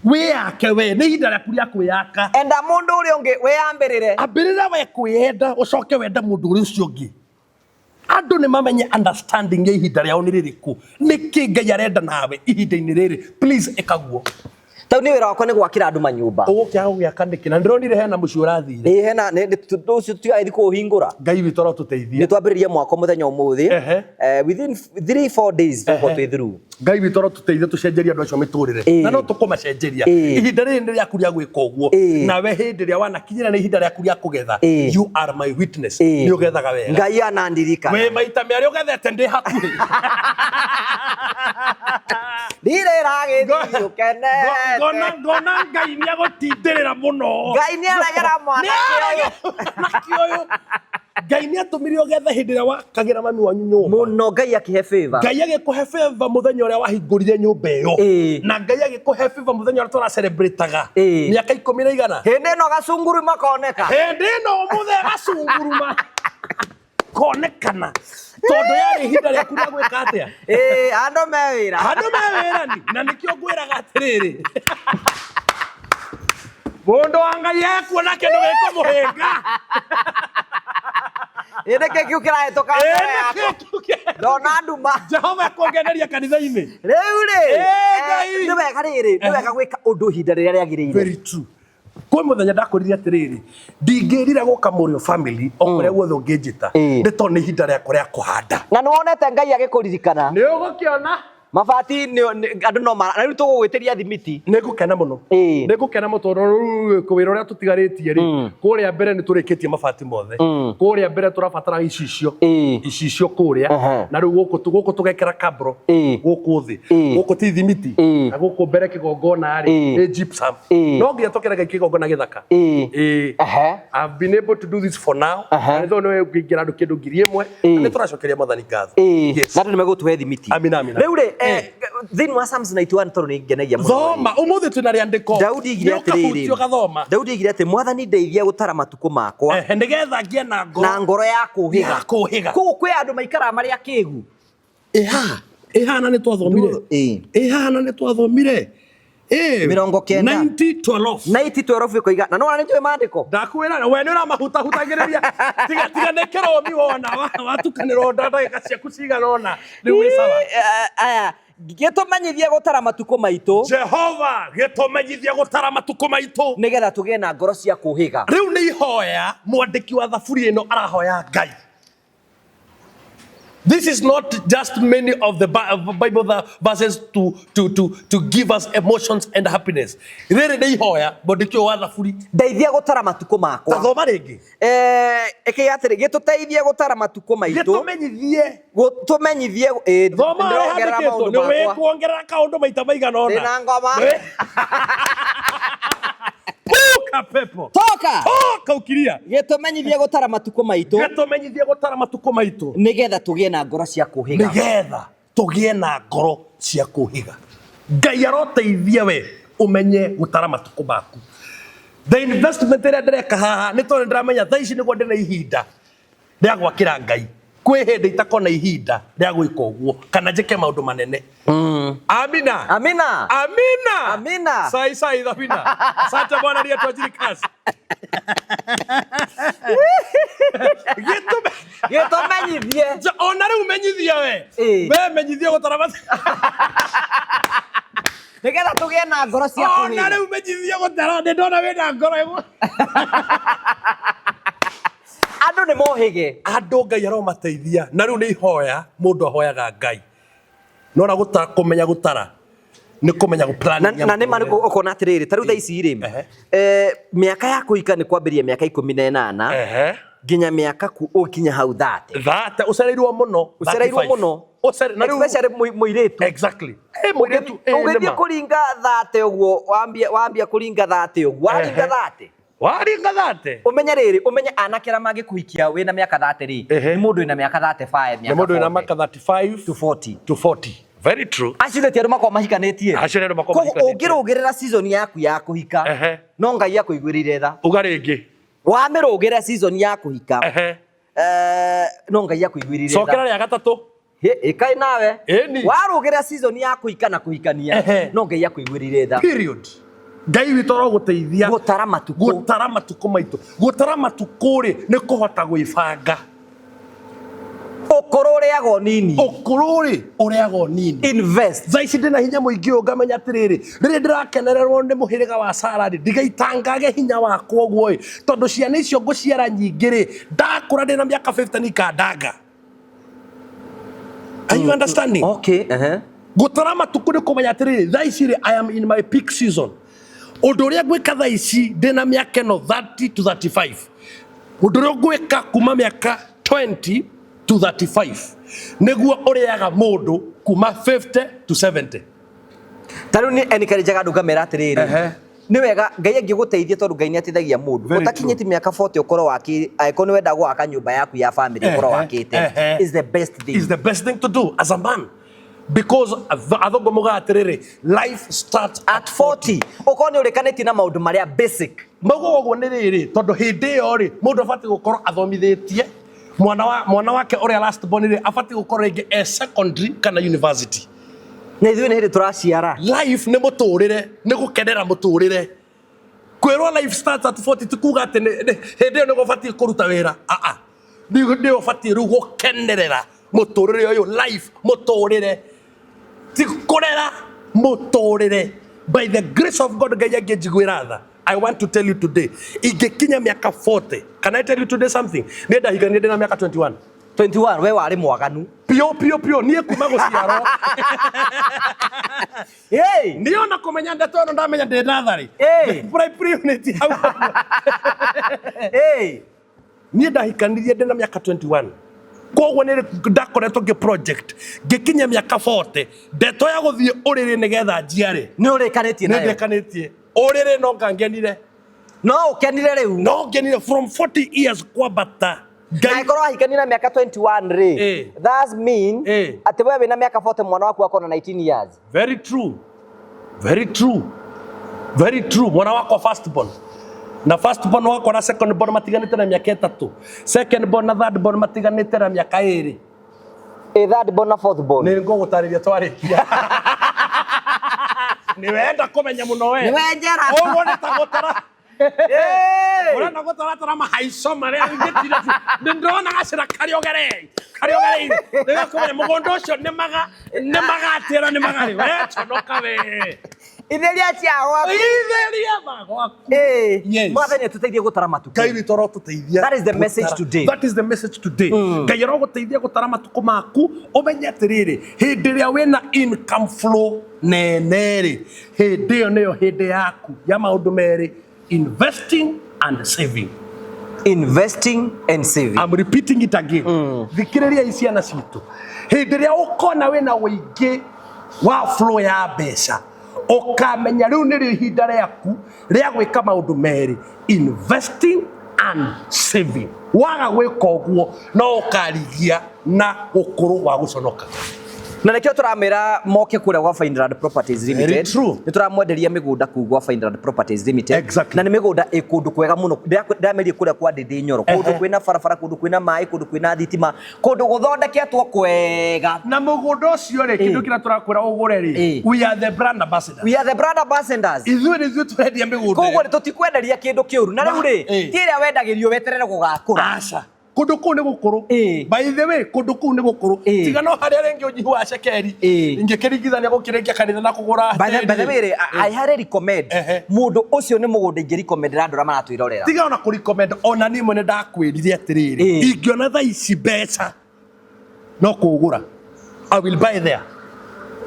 Speaker 1: Wĩyake we, nĩ ihinda rĩaku rĩa kwĩyaka.
Speaker 2: Enda mũndũ ũrĩa ũngĩ wĩyambĩrĩre.
Speaker 1: Ambĩrĩra we kwĩyenda, ũcoke wende mũndũ ũrĩa ũcio ũngĩ. Andũ nĩ mamenye understanding ya ihinda rĩao nĩ rĩrĩkũ. Nĩkĩ Ngai arenda nawe ihinda-inĩ rĩrĩ. Please ĩka guo.
Speaker 2: Tau nĩ wĩra wakwa nĩ gwakĩra andũ manyũmba.
Speaker 1: Ũgũkĩaga gũgĩaka nĩkĩ? Na ndĩronire hena mũciĩ ũrathire.
Speaker 2: Ĩĩ hena ũcio tigathi kũũhingũra.
Speaker 1: Ngai witũ arotũteithia.
Speaker 2: Nĩ twambĩrĩria mwako mũthenya ũmũthĩ.
Speaker 1: Ehe.
Speaker 2: Within 3-4 days tũkorwo twĩ through.
Speaker 1: Ngai witũ arotũteithia tũcenjerie andũ acio mĩtũrĩre.
Speaker 2: Ĩĩ.
Speaker 1: Na no tũkũmacenjeria.
Speaker 2: Ĩĩ.
Speaker 1: Ihinda rĩrĩ nĩ rĩaku rĩa gwĩka ũguo.
Speaker 2: Ĩĩ.
Speaker 1: Nawe hĩndĩ ĩrĩa wanakinyĩra nĩ ihinda rĩaku rĩa kũgetha.
Speaker 2: Ĩĩ.
Speaker 1: You are my witness.
Speaker 2: Ĩĩ.
Speaker 1: Nĩ ũgethaga wega.
Speaker 2: Ngai anandirikana.
Speaker 1: Wĩ maita merĩ ũgethete ndĩ hakuhĩ.
Speaker 2: Ndirĩ ragĩthiĩ ũkenete.
Speaker 1: Ngona Ngai nĩ agũtindĩrĩra mũno.
Speaker 2: Ngai nĩ aregera mwanake ũyũ.
Speaker 1: Mwanake ũyũ. Ngai nĩ atũmire ũgethe hĩndĩ ĩrĩa wakagĩra mami wanyu nyũmba.
Speaker 2: Mũno Ngai akĩhe favor.
Speaker 1: Ngai agĩkũhe favor mũthenya ũrĩa wahingũrire nyũmba ĩyo.
Speaker 2: Ĩĩ.
Speaker 1: Na Ngai agĩkũhe favor mũthenya ũrĩa tũracelebrataga.
Speaker 2: Ĩĩ.
Speaker 1: Mĩaka ikũmi na igana.
Speaker 2: Hĩndĩ ĩno gacunguru makoneka.
Speaker 1: Hĩndĩ ĩno ũmũthĩ gacunguruma konekana tondũ yarĩ ihinda rĩaku rĩa gwĩka atĩa?
Speaker 2: Ĩĩ, andũ me wĩra.
Speaker 1: Andũ me wĩra-ni, na nĩkĩo ngwĩraga atĩrĩrĩ, mũndũ wa Ngai ekuona kĩndũ gĩkũmũhĩnga.
Speaker 2: Ĩ nĩkĩ kĩu kĩrahĩtũka
Speaker 1: Ĩ,
Speaker 2: mbere yakwa?
Speaker 1: nĩkĩ kĩu
Speaker 2: Ndona nduma.
Speaker 1: Jehova ekũngeneria kanitha-inĩ.
Speaker 2: Rĩu rĩ,
Speaker 1: Ĩ, Ngai.
Speaker 2: nĩ wega rĩrĩ, nĩ wega gwĩka ũndũ ihinda rĩrĩa rĩagĩrĩire.
Speaker 1: Very true. Kwĩ mũthenya ndakwĩrire atĩrĩrĩ, ndingĩrira gũka Mũrĩo family o kũrĩa guothe ũngĩnjĩta,
Speaker 2: Ĩĩ.
Speaker 1: nĩ tondũ nĩ ihinda rĩakwa rĩa kũhanda.
Speaker 2: Na nĩ wonete Ngai agĩkũririkana.
Speaker 1: Nĩ ũgũkĩona.
Speaker 2: Mabati andũ no mara, na rĩu tũgũgwĩtĩria thimiti.
Speaker 1: Nĩ ngũkena mũno.
Speaker 2: Ĩĩ.
Speaker 1: Nĩ ngũkena mũno tondũ rĩu wĩra ũrĩa tũtigarĩtie rĩ, kũrĩa mbere nĩ tũrĩkĩtie mabati mothe. Kũrĩa mbere tũrabatara icicio.
Speaker 2: Ĩĩ.
Speaker 1: Icicio kũrĩa.
Speaker 2: Aha.
Speaker 1: Na rĩu gũkũ tũgekĩra kabro.
Speaker 2: Ĩĩ.
Speaker 1: Gũkũ thĩ.
Speaker 2: Ĩĩ.
Speaker 1: Gũkũ ti thimiti.
Speaker 2: Ĩĩ.
Speaker 1: Na gũkũ mbere kĩgongona rĩ,
Speaker 2: Ĩĩ.
Speaker 1: nĩ gypsum.
Speaker 2: Ĩĩ.
Speaker 1: No nginya tũkĩre Ngai kĩgongona gĩthaka.
Speaker 2: Ĩĩ.
Speaker 1: Ĩĩ.
Speaker 2: Ehe.
Speaker 1: I've been able to do this for now.
Speaker 2: Aha.
Speaker 1: Na nĩ tondũ nĩwe ũngĩingĩra andũ kĩndũ 1000.
Speaker 2: Ĩĩ.
Speaker 1: Na nĩ tũracokeria Mwathani ngatho.
Speaker 2: Ĩĩ.
Speaker 1: Yes.
Speaker 2: Na andũ nĩ megũtũhe thimiti.
Speaker 1: Amina, amina.
Speaker 2: Rĩu rĩ, thĩinĩ wa Psalms 91 tondũ nĩ ngenagia mũno.
Speaker 1: Thoma, ũmũthĩ twĩna rĩandĩko.
Speaker 2: Daudi oigire
Speaker 1: Nĩ ũkahutio
Speaker 2: atĩrĩrĩ,
Speaker 1: ũgathoma.
Speaker 2: Daudi oigire atĩ Mwathani ndeithia gũtara matukũ makwa
Speaker 1: Ehe, nĩgetha ngĩe na ngoro
Speaker 2: na ngoro ya kũũhĩga.
Speaker 1: Ya kũũhĩga.
Speaker 2: Koguo kwĩ andũ maikaraga marĩ akĩgu.
Speaker 1: Ĩha, ĩha na nĩ twathomire.
Speaker 2: Ĩĩ.
Speaker 1: Ĩha na nĩ twathomire. Ĩĩ.
Speaker 2: 90.
Speaker 1: 90:12.
Speaker 2: 90:12 ĩkoiga, na nĩwona nĩ njũĩ maandĩko.
Speaker 1: Ndakwĩra we nĩ ũramahutahutagĩrĩria. Tiga tiga nĩ kĩromi wona watukanĩrwo ndagĩka ciaku cigana ũna. Rĩu wĩ sawa.
Speaker 2: Aya, gĩtũmenyithie gũtara matukũ maitũ
Speaker 1: Jehova gĩtũmenyithie gũtara matukũ maitũ.
Speaker 2: nĩgetha tũgĩe na ngoro cia kũũhĩga.
Speaker 1: Rĩu nĩ ihoya mwandĩki wa thaburi ĩno arahoya Ngai. This is not just many of the Bible verses to give us emotions and happiness. Rĩrĩ nĩ ihoya mwandĩki ũyũ wa thaburi.
Speaker 2: Ndeithia gũtara matukũ makwa.
Speaker 1: Tathoma rĩngĩ.
Speaker 2: Ĩkĩga atĩrĩ, gĩtũteithie gũtara matukũ maitũ.
Speaker 1: Gĩtũmenyithie.
Speaker 2: Gũtũmenyithie, ĩĩ,
Speaker 1: Thoma harĩa
Speaker 2: ndĩrongerera
Speaker 1: handĩkĩtwo.
Speaker 2: maũndũ
Speaker 1: Nĩ
Speaker 2: makwa.
Speaker 1: wĩkuongerera kaũndũ maita maigana ũna.
Speaker 2: Ndĩna ngoma.
Speaker 1: Puka pepo.
Speaker 2: Toka!
Speaker 1: Toka ukiria.
Speaker 2: Gĩtũmenyithie gũtara matukũ maitũ.
Speaker 1: Gĩtũmenyithie gũtara matukũ maitũ.
Speaker 2: Nĩgetha tũgĩe na ngoro cia kũũhĩga.
Speaker 1: Nĩgetha tũgĩe na ngoro cia kũũhĩga. Ngai aroteithia we ũmenye gũtara matukũ maku. The investment ĩrĩa ndĩreka haha nĩ tondũ nĩndĩramenya thaa ici nĩguo ndĩna ihinda rĩa gwakĩra Ngai. Kwĩ hĩndĩ itakona ihinda rĩa gwĩka ũguo kana njĩke maũndũ manene. Amina.
Speaker 2: Amina.
Speaker 1: Amina.
Speaker 2: Amina.
Speaker 1: Sai sai dhabina. Asante Bwana aliyetuajiri kazi. Gĩtũme
Speaker 2: Gĩtũmenyithie.
Speaker 1: Ona rĩu menyithia we.
Speaker 2: Ĩĩ.
Speaker 1: We menyithia gũtara matu.
Speaker 2: Nĩgetha tũgĩe na ngoro cia
Speaker 1: Ona
Speaker 2: kũhĩga.
Speaker 1: rĩu menyithia gũtara nĩ ndona wĩna ngoro ĩmwe.
Speaker 2: Andũ nĩ mohĩge.
Speaker 1: Andũ Ngai aromateithia na rĩu nĩ ihoya mũndũ ahoyaga Ngai. Nona gũtara kũmenya gũtara nĩ kũmenya gũ plan
Speaker 2: Na na nĩ ma ũkona atĩrĩrĩ, ta rĩu thaa ici rĩ,
Speaker 1: Ehe.
Speaker 2: mĩaka ya kũhika nĩ kwambĩrĩria mĩaka 18
Speaker 1: Ehe.
Speaker 2: nginya mĩaka ũkinya hau 30.
Speaker 1: Thate ũcereirwo mũno.
Speaker 2: Ũcereirwo
Speaker 1: 35.
Speaker 2: mũno.
Speaker 1: Ũcere na rĩu
Speaker 2: Especially mũirĩtu.
Speaker 1: Exactly. Eh mũirĩtu eh,
Speaker 2: Ũgĩthiĩ
Speaker 1: nĩma.
Speaker 2: kũringa 30 ũguo, wambia kũringa 30 ũguo, waringa
Speaker 1: Ehe.
Speaker 2: 30.
Speaker 1: Waringa 30.
Speaker 2: Ũmenye rĩrĩ, ũmenye anake arĩa mangĩkũhikia wĩna mĩaka 30 rĩ,
Speaker 1: Ehe.
Speaker 2: nĩ mũndũ wĩna mĩaka 35,
Speaker 1: Nĩ
Speaker 2: mĩaka
Speaker 1: mũndũ wĩna
Speaker 2: 40
Speaker 1: mĩaka 35
Speaker 2: to 40.
Speaker 1: to 40. Very true.
Speaker 2: Acio nĩ ti andũ makoragwo mahikanĩtie.
Speaker 1: Acio nĩ andũ makoragwo
Speaker 2: Koguo
Speaker 1: mahikanĩtie.
Speaker 2: ũngĩrũgĩrĩra season yaku ya kũhika,
Speaker 1: Ehe.
Speaker 2: no Ngai akũiguĩrĩire tha.
Speaker 1: Uga rĩngĩ.
Speaker 2: Wamĩrũgĩrĩra season ya kũhika,
Speaker 1: Ehe.
Speaker 2: no Ngai akũiguĩrĩire tha.
Speaker 1: Cokera rĩa gatatũ.
Speaker 2: Ĩkai nawe.
Speaker 1: Ĩni.
Speaker 2: Warũgĩrĩra season ya kũhika na kũhikania,
Speaker 1: Ehe.
Speaker 2: no Ngai akũiguĩrĩire tha.
Speaker 1: Period. Ngai witũ arogũteithia.
Speaker 2: Gũtara matukũ.
Speaker 1: Gũtara matukũ maitũ. Gũtara matukũ rĩ nĩ kũhota gwĩbanga.
Speaker 2: Ũkũrũ ũrĩaga ũnini.
Speaker 1: Ũkũrũ rĩ ũrĩaga ũnini.
Speaker 2: Invest.
Speaker 1: Thaa ici ndĩna hinya mũingĩ ũũ ngamenya atĩrĩrĩ rĩrĩa ndĩrakenererwo nĩ mũhĩrĩga wa Sara rĩ ndigaitangage hinya wakwa ũguo ĩ tondũ ciana icio ngũciara nyingĩ rĩ ndakũra ndĩna mĩaka 50 nĩikandanga. Are you understanding?
Speaker 2: Okay, ehe.
Speaker 1: Gũtara matukũ nĩ kũmenya atĩrĩrĩ thaa ici rĩ I am in my peak season. Ũndũ ũrĩa ngwĩka thaa ici ndĩna mĩaka ĩno 30 to 35 ũndũ ũrĩa ngwĩka kuma mĩaka 20 to 35 nĩguo ũrĩaga mũndũ kuma 50 to 70.
Speaker 2: Ta rĩu nĩ encourage andũ ngamera atĩrĩrĩ,
Speaker 1: Ehe.
Speaker 2: nĩ wega Ngai angĩgũteithia tondũ Ngai nĩ ateithagia mũndũ
Speaker 1: Very
Speaker 2: ũtakinyĩtie mĩaka 40 ũkorwo wakĩ angĩkorwo nĩ wenda gwaka nyũmba yaku ya family ũkorwo
Speaker 1: Ehe,
Speaker 2: wakĩte
Speaker 1: ehe.
Speaker 2: is the best thing.
Speaker 1: Is the best thing to do as a man because athũngũ mugaga atĩrĩrĩ life starts
Speaker 2: At 40 ũkorwo nĩ ũrĩkanĩtie na maũndũ marĩa basic.
Speaker 1: Maugaga ũguo nĩ rĩrĩ tondũ hĩndĩ ĩyo rĩ mũndũ abatiĩ gũkorwo athomithĩtie mwana wake ũrĩa last born rĩ abatiĩ gũkorwo rĩngĩ e secondary kana university.
Speaker 2: Na ithuĩ nĩ hĩndĩ tũraciara.
Speaker 1: Life nĩ mũtũrĩre, nĩ gũkenera mũtũrĩre. Kwĩrwo life starts at 40 ti kuga atĩ hĩndĩ ĩyo nĩguo ũbatiĩ kũruta wĩra. Aa. Nĩ ũbatiĩ rĩu gũkenerera mũtũrĩre ũyũ life mũtũrĩre. Ti kũrera mũtũrĩre. By the grace of God Ngai angĩnjiguĩra tha. I want to tell you today, ingĩkinya mĩaka 40, can I tell you today something? Niĩ ndahikanirie ndĩna mĩaka 21.
Speaker 2: 21 we warĩ mwaganu.
Speaker 1: Pio pio pio niĩ kuma gũciarwo.
Speaker 2: Hey!
Speaker 1: Niĩ ona kũmenya ndeto ĩno ndamenya ndĩ natharĩ.
Speaker 2: Hey!
Speaker 1: Primary unit hau.
Speaker 2: Hey!
Speaker 1: Niĩ ndahikanirie ndĩna mĩaka 21. Koguo nĩ ndakoretwo ngĩ project ngĩkinya mĩaka 40 ndeto ya gũthiĩ ũrĩrĩ nĩgetha njiare
Speaker 2: Nĩ ũrĩkanĩtie
Speaker 1: nĩ
Speaker 2: nayo.
Speaker 1: ndĩkanĩtie ũrĩrĩ no ngangenire.
Speaker 2: No ũkenire rĩu.
Speaker 1: No ngenire from 40 years kwambata. Ngai
Speaker 2: Angĩkorwo wahikania na mĩaka 21 rĩ,
Speaker 1: Eh.
Speaker 2: that mean
Speaker 1: Eh.
Speaker 2: atĩ we wĩna mĩaka 40 mwana waku akorwo na 19 years.
Speaker 1: Very true. Very true. Very true. Mwana wakwa first born. Na first born wakwa na second born matiganĩte na mĩaka ĩtatũ. Second born na third born matiganĩte na mĩaka ĩrĩ.
Speaker 2: Ĩ third born na fourth born.
Speaker 1: Nĩ ngũgũtarĩria twarĩkia. Nĩ wenda kũmenya mũno we.
Speaker 2: Nĩ wenjera.
Speaker 1: Ũguo nĩ ta gũtara.
Speaker 2: Hey!
Speaker 1: Ũrenda gũtaratara mahaico marĩa ingĩtira. Nĩ ndĩrona gacĩra karĩogerei. Karĩogereire. Nĩ kũmenya mũgũnda ũcio nĩ maga nĩ magatĩra nĩ magarĩ. We conoka we.
Speaker 2: Itheria cia gwaku.
Speaker 1: Itheria magwaku.
Speaker 2: Eh.
Speaker 1: Yes.
Speaker 2: Mwathani atũteithie gũtara matukũ.
Speaker 1: Ngai witũ arotũteithia.
Speaker 2: That is the message
Speaker 1: gũtara.
Speaker 2: today.
Speaker 1: That is the message today. Ngai arogũteithia gũtara matukũ maku ũmenye atĩrĩrĩ hĩndĩ ĩrĩa wĩna income flow nene rĩ hĩndĩ ĩyo nĩyo hĩndĩ yaku ya maũndũ merĩ investing and saving.
Speaker 2: Investing and saving.
Speaker 1: I'm repeating it again. Thikĩrĩriai ciana citũ hĩndĩ ĩrĩa ũkona wĩna ũingĩ wa flow ya mbeca ũkamenya rĩu nĩrĩo ihinda rĩaku rĩa gwĩka maũndũ merĩ investing and saving. Waga gwĩka ũguo no ũkarigia na ũkũrũ wa gũconoka.
Speaker 2: Na nĩkĩo tũramĩra moke kũrĩa gwa Fineland Properties Limited.
Speaker 1: True.
Speaker 2: Nĩ tũramwenderia mĩgũnda kũu gwa Fineland Properties Limited.
Speaker 1: Exactly.
Speaker 2: Na nĩ mĩgũnda ĩ kũndũ kwega mũno. Ndĩramerie kũrĩa kwa Ndĩndĩ Nyoro. Kũndũ kwĩna barabara, kũndũ kwĩna maĩ, kũndũ kwĩna thitima, kũndũ gũthondeketwo kwega.
Speaker 1: Na mũgũnda ũcio rĩ, kĩndũ kĩrĩa tũrakwĩra ũgũre rĩ,
Speaker 2: Ĩĩ.
Speaker 1: we are the brand ambassadors.
Speaker 2: We are the brand ambassadors.
Speaker 1: Ithuĩ nĩ ithuĩ tũrendia mĩgũnda.
Speaker 2: Koguo nĩ tũtikwenderia kĩndũ kĩũru. Na rĩu rĩ,
Speaker 1: Ĩĩ.
Speaker 2: ti ĩrĩa wendagĩrio weterere gũgakũra.
Speaker 1: Aca. Kũndũ kũu nĩ gũkũrũ.
Speaker 2: Ĩĩ.
Speaker 1: By the way, kũndũ kũu nĩ gũkũrũ.
Speaker 2: Ĩĩ.
Speaker 1: Tiga no harĩa rĩngĩ ũnyihu wa cekeri.
Speaker 2: Ĩĩ.
Speaker 1: Ingĩkĩringithania gũkĩrĩkia kanitha na kũgũra.
Speaker 2: By the way rĩ, I highly recommend
Speaker 1: Ehe.
Speaker 2: mũndũ ũcio nĩ mũgũnda ingĩrecommendera andũ arĩa maratwĩrorera.
Speaker 1: Tiga ona kũrecommend, ona niĩ mwene ndakwĩrire atĩrĩrĩ,
Speaker 2: Ĩĩ.
Speaker 1: ingĩona thaa ici mbeca no kũgũra. I will buy there.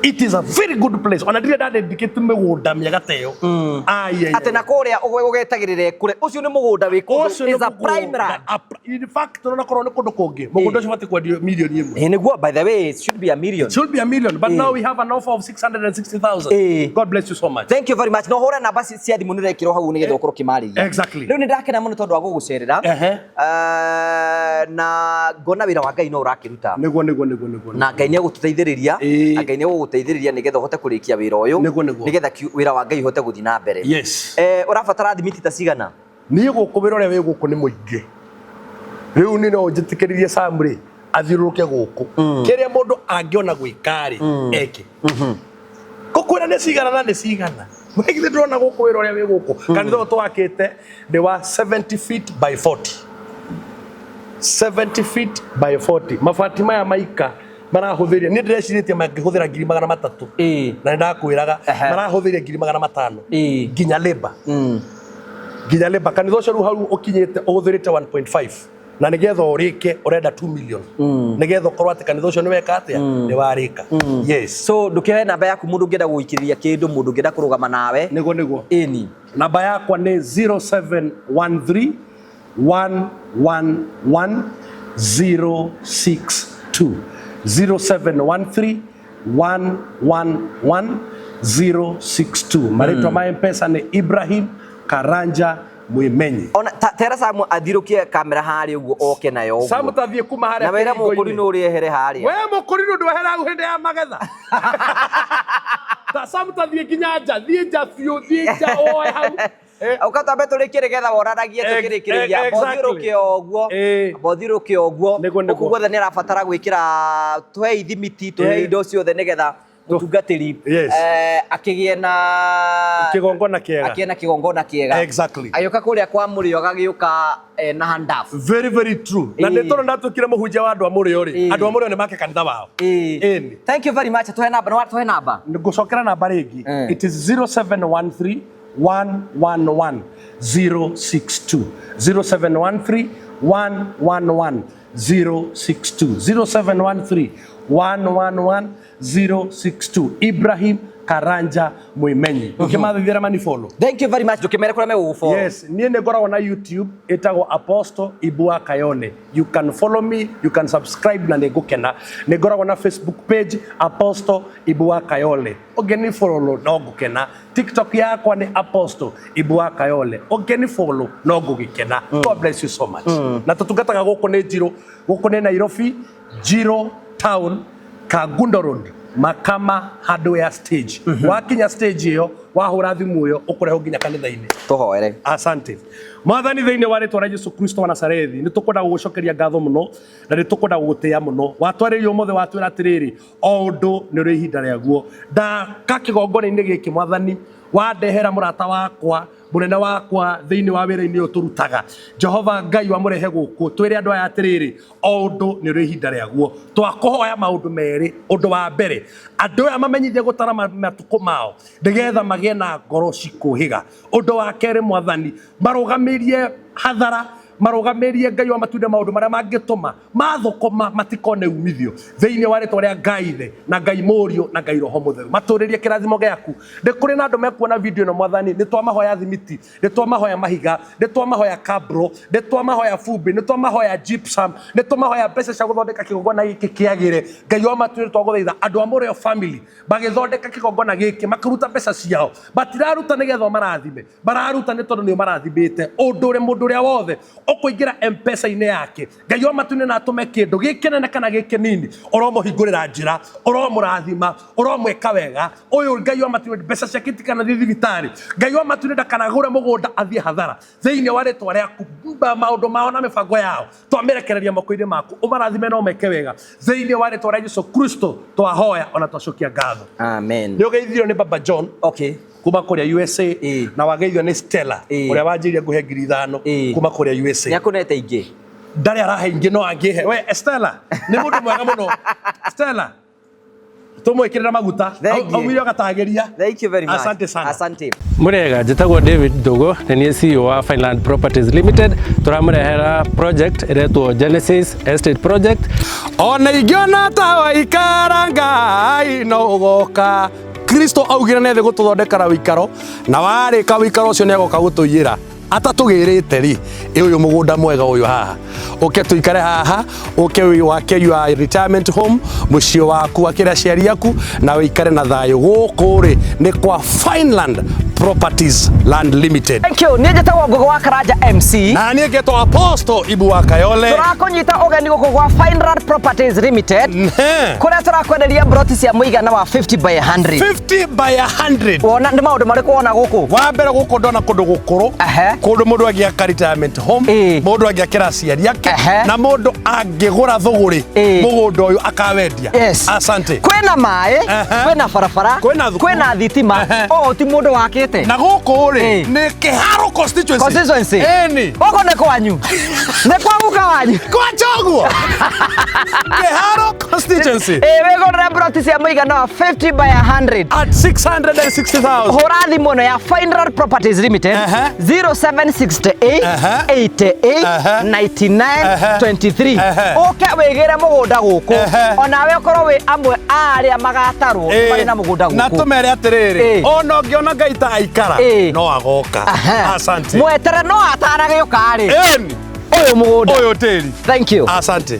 Speaker 1: It is a very good place. Ona ndirĩ ndadedicate mĩgũnda mĩega ta ĩyo. Ai, ai, ai.
Speaker 2: Atĩ na kũrĩa ũgetagĩrĩra kũrĩa ũcio nĩ mũgũnda wĩ kũndũ
Speaker 1: Ũcio nĩ
Speaker 2: is a prime
Speaker 1: mũgũnda.
Speaker 2: land.
Speaker 1: In fact, ona korwo nĩ kũndũ kũngĩ, mũgũnda ũcio ũbatiĩ kwendio mirioni ĩmwe.
Speaker 2: Ĩĩ nĩguo, by the way, it should be a million.
Speaker 1: Should be a million, but now we have an offer of 660,000.
Speaker 2: Ĩĩ.
Speaker 1: God bless you so much.
Speaker 2: Thank you very much. No hũra namba cia thimũ nĩ ũrekĩrwo hau nĩgetha ũkorwo ũkĩmarĩria.
Speaker 1: Exactly.
Speaker 2: Rĩu nĩ ndakena mũno tondũ wa gũgũcerera.
Speaker 1: Ehe.
Speaker 2: Na ngona wĩra wa Ngai no ũrakĩruta.
Speaker 1: Nĩguo, nĩguo, nĩguo, nĩguo.
Speaker 2: Na Ngai nĩ egũtũteithĩrĩria.
Speaker 1: Ĩĩ.
Speaker 2: Na Ngai nĩ egũgũteithĩrĩria nĩgetha ũhote kũrĩkia wĩra ũyũ.
Speaker 1: Nĩguo, nĩguo.
Speaker 2: Nĩgetha wĩra wa Ngai ũhote gũthiĩ na mbere.
Speaker 1: Yes.
Speaker 2: Ũrabatara thimiti ta cigana?
Speaker 1: Niĩ gũkũ wĩra ũrĩa wĩ gũkũ nĩ mũingĩ. Rĩu niĩ no njĩtĩkĩririe Sam rĩ athiũrũrũke gũkũ. Kĩrĩa mũndũ angĩona gwĩka rĩ eke. Ngũkwĩra nĩ cigana na nĩ cigana. Githĩ ndũrona gũkũ wĩra ũrĩa wĩ gũkũ. Kanitha ũyũ twakĩte nĩ wa 70 feet by 40. 70 feet by 40. Mabati maya maika marahũthĩria niĩ ndĩrecirĩtie mangĩhũthĩra 300,000.
Speaker 2: Ĩĩ.
Speaker 1: Na nĩndakwĩraga
Speaker 2: Ehe.
Speaker 1: marahũthĩria 500,000.
Speaker 2: Ĩĩ.
Speaker 1: Nginya labor. Nginya labor kanitha ũcio rĩu hau ũkinyĩte ũhũthĩrĩte 1.5 na nĩgetha ũrĩke ũrenda 2 million nĩgetha ũkorwo atĩ kanitha ũcio nĩ weka atĩa nĩ warĩka. Yes.
Speaker 2: So ndũkĩoe namba yaku mũndũ ũngĩenda gũgũikĩrĩria kĩndũ, mũndũ ũngĩenda kũrũgama nawe.
Speaker 1: Nĩguo, nĩguo.
Speaker 2: Ĩni.
Speaker 1: Namba yakwa nĩ 0713 111 062. 0713 111 062. Marĩtwa ma M-Pesa nĩ Ibrahim Karanja Mwimenyi.
Speaker 2: Ona tera Samu athirũkie kamera harĩa ũguo oke nayo ũguo.
Speaker 1: Samu tathiĩ kuma harĩa
Speaker 2: Na wĩra
Speaker 1: kĩhingo-inĩ.
Speaker 2: mũkũrinũ ũrĩa ehere harĩa.
Speaker 1: We mũkũrinũ ndwehera hau hĩndĩ ya magetha. Ta Samu tathiĩ nginya nja, thiĩ nja biũ, thiĩ nja oe hau.
Speaker 2: Ũka twambe tũrĩkie nĩgetha wonanagie tũkĩrĩkĩrĩria.
Speaker 1: Exactly.
Speaker 2: Mbothiũrũke o ũguo.
Speaker 1: Ĩĩ.
Speaker 2: Mbothiũrũke o ũguo.
Speaker 1: Nĩguo, nĩguo.
Speaker 2: Gũkũ guothe nĩ arabatara gwĩkĩra tũhe ithimiti, tũhe
Speaker 1: Ĩĩ.
Speaker 2: indo ciothe nĩgetha mũtungatĩri
Speaker 1: Yes.
Speaker 2: akĩgĩe na
Speaker 1: Kĩgongona kĩega.
Speaker 2: akĩgĩe na kĩgongona kĩega.
Speaker 1: Exactly.
Speaker 2: Agĩũka kũrĩa kwa Mũrĩo agagĩũka na handafu.
Speaker 1: Very, very true. Na
Speaker 2: Ĩĩ.
Speaker 1: nĩ tondũ ndatuĩkire mũhunjia wa andũ a Mũrĩo rĩ,
Speaker 2: Ĩĩ.
Speaker 1: andũ a Mũrĩo nĩ make kanitha wao.
Speaker 2: Ĩĩ.
Speaker 1: Ĩni.
Speaker 2: Thank you very much. Tũhe namba, nĩ watũhe namba.
Speaker 1: Ngũcokera namba rĩngĩ. It is 0713 111 062. 0713 111 062. 0713 111 062. Ibrahim Karanja Mwimenyi. Ũkĩmathithĩra mani follow.
Speaker 2: Thank you very much. Ndũkĩmere kũrĩa megũgũfollow.
Speaker 1: Yes, niĩ nĩ ngoragwo na YouTube ĩtagwo Apostle Ibua Kayole. You can follow me, you can subscribe na nĩ ngũkena. Nĩ ngoragwo na Facebook page Apostle Ibua Kayole. Ũngĩni follow no ngũkena. TikTok yakwa nĩ Apostle Ibua Kayole. Ũngĩni follow no ngũgĩkena. God bless you so much. Na tũtungataga gũkũ nĩ Njirũ, gũkũ nĩ Nairobi, Njirũ Town, Kangundo Road, Makama Hardware Stage. Wakinya stage ĩyo, wahũra thimũ ĩyo, ũkũrehwo nginya kanitha-inĩ.
Speaker 2: Tũhoere.
Speaker 1: Asante. Mwathani thĩinĩ wa rĩtwa rĩa Jesu Kristo wa Nazarethi nĩ tũkwenda gũgũcokeria ngatho mũno na nĩ tũkwenda gũgũtĩĩa mũno. Watwarĩria ũmũthĩ watwĩra atĩrĩrĩ, o ũndũ nĩ ũrĩ ihinda rĩaguo. Ndaka kĩgongona-inĩ gĩkĩ Mwathani, wandehera mũrata wakwa mũnene wakwa thĩinĩ wa wĩra-inĩ ũyũ tũrutaga. Jehova Ngai wamũrehe gũkũ twĩre andũ aya atĩrĩrĩ, o ũndũ nĩ ũrĩ ihinda rĩaguo. Twakũhoya maũndũ merĩ. Ũndũ wa mbere, andũ aya mamenyithie gũtara matukũ mao nĩgetha magĩe na ngoro cikũhĩga. Ũndũ wa kerĩ, Mwathani, marũgamĩrie hathara, marũgamĩrie Ngai wa matunda maũndũ marĩa mangĩtũma mathũkũma matikone umithio thĩinĩ wa rĩtwa rĩa Ngai Ithe na Ngai Mũriũ na Ngai Roho Mũtheru. Matũrĩrie kĩrathimo gĩaku. Nĩ kũrĩ na andũ mekuona video ĩno Mwathani, nĩ twamahoya thimiti, nĩ twamahoya mahiga, nĩ twamahoya kabro, nĩ twamahoya bumbĩ, nĩ twamahoya gypsum, nĩ twamahoya mbeca cia gũthondeka kĩgongona gĩkĩ kĩagĩre. Ngai wa matu nĩ twagũthaitha andũ a Mũrĩo family magĩthondeka kĩgongona gĩkĩ makĩruta mbeca ciao, matiraruta nĩgetha marathime, mararuta nĩ tondũ nĩo marathimĩte. Ũndũ ũrĩa mũndũ ũrĩa wothe Ũkũingĩra Mpesa-inĩ yake. Ngai wa matu-inĩ na atũme kĩndũ gĩkĩnene kana gĩkĩnini, ũromũhingũrĩra njĩra, ũromũrathima, ũromwĩka wega. Ũyũ Ngai wa matu-inĩ mbeca ciake itikanathiĩ thibitarĩ. Ngai wa matu-inĩ ndakanagũre mũgũnda athiĩ hathara. Thĩinĩ wa rĩtwa rĩaku maũndũ mao na mĩbango yao twamĩrekereria moko-inĩ maku, ũmarathime na ũmeke wega. Thĩinĩ wa rĩtwa rĩa Jesu Kristo twahoya ona twacokia ngatho.
Speaker 2: Amen.
Speaker 1: Nĩ ũgeithio nĩ Baba John
Speaker 2: Okay.
Speaker 1: kuma kũrĩa USA, na wageithio nĩ Stella ũrĩa wanjĩrire ngũhe 5,000 kuma kũrĩa USA.
Speaker 2: Nĩ akũnete ingĩ.
Speaker 1: Ndarĩ arahe ingĩ no angĩhe. We Stella nĩ mũndũ mwega mũno. Stella tũmwĩkĩrĩra maguta.
Speaker 2: Thank you.
Speaker 1: Aumire agatagĩria.
Speaker 2: Thank you very much.
Speaker 1: Asante sana.
Speaker 2: Asante.
Speaker 3: Murega, njĩtagwo David Ndũgũ, nĩ niĩ CEO wa Fineland Properties Limited. Tũramũrehera project ĩretwo Genesis Estate Project.
Speaker 1: Ona ingĩona ta waikara Ngai no ũgoka. Kristo augire nĩ gũtũthondekera wĩikaro, na warĩka wĩikaro ũcio nĩ agoka gũtũiyĩra. Atatũgĩrĩte rĩ, ĩ ũyũ mũgũnda mwega ũyũ haha, ũke tũikare haha, ũke wake your retirement home, mũciĩ waku wakĩre aciari aku na wĩikare na thayũ. Gũkũ rĩ nĩ kwa Fineland Properties Land Limited.
Speaker 2: Thank you. Niĩ njĩtagwo Ngũgĩ wa Karanja MC.
Speaker 1: Na niĩ ngetwo Apostle Ibu wa Kayole.
Speaker 2: Tũrakũnyita ũgeni gũkũ gwa Fineland Properties Limited kũrĩa tũrakwenderia broti cia mũigana wa 50 by 100.
Speaker 1: 50 by 100.
Speaker 2: Wona nĩ maũndũ marĩkũ wona gũkũ?
Speaker 1: Wa mbere gũkũ ndona kũndũ gũkũrũ, kũndũ mũndũ angĩaka retirement home, mũndũ angĩakĩra aciari ake, na mũndũ angĩgũra thũgũrĩ mũgũnda ũyũ akawendia.
Speaker 2: Yes.
Speaker 1: Asante.
Speaker 2: Kwĩna maĩ, kwĩna barabara,
Speaker 1: Kwĩna thukuru.
Speaker 2: kwĩna thitima. Ũũ ti mũndũ wakĩte.
Speaker 1: Na gũkũ rĩ nĩ Kĩharũ constituency.
Speaker 2: Constituency.
Speaker 1: Ĩni.
Speaker 2: Gũkũ nĩ kwanyu. Nĩ kwa guka wanyu.
Speaker 1: Kwa Choguo. Kĩharũ constituency.
Speaker 2: Wĩgũrĩre broti cia mũigana wa 50 by 100
Speaker 1: at 660,000.
Speaker 2: Hũra thimũ ĩno ya Fineland Properties Limited 0768 88 99 23. Ũke wĩgĩre mũgũnda gũkũ, onawe ũkorwo wĩ amwe a arĩa magatarwo marĩ na mũgũnda
Speaker 1: Na
Speaker 2: gũkũ.
Speaker 1: tũmere atĩrĩrĩ, ona ũngĩona Ngai ta aikara no agoka. Asante.
Speaker 2: Mwetere no ataragĩũka rĩ.
Speaker 1: Ĩni.
Speaker 2: Ũyũ mũgũnda.
Speaker 1: Ũyũ tĩri.
Speaker 2: Thank you.
Speaker 1: Asante.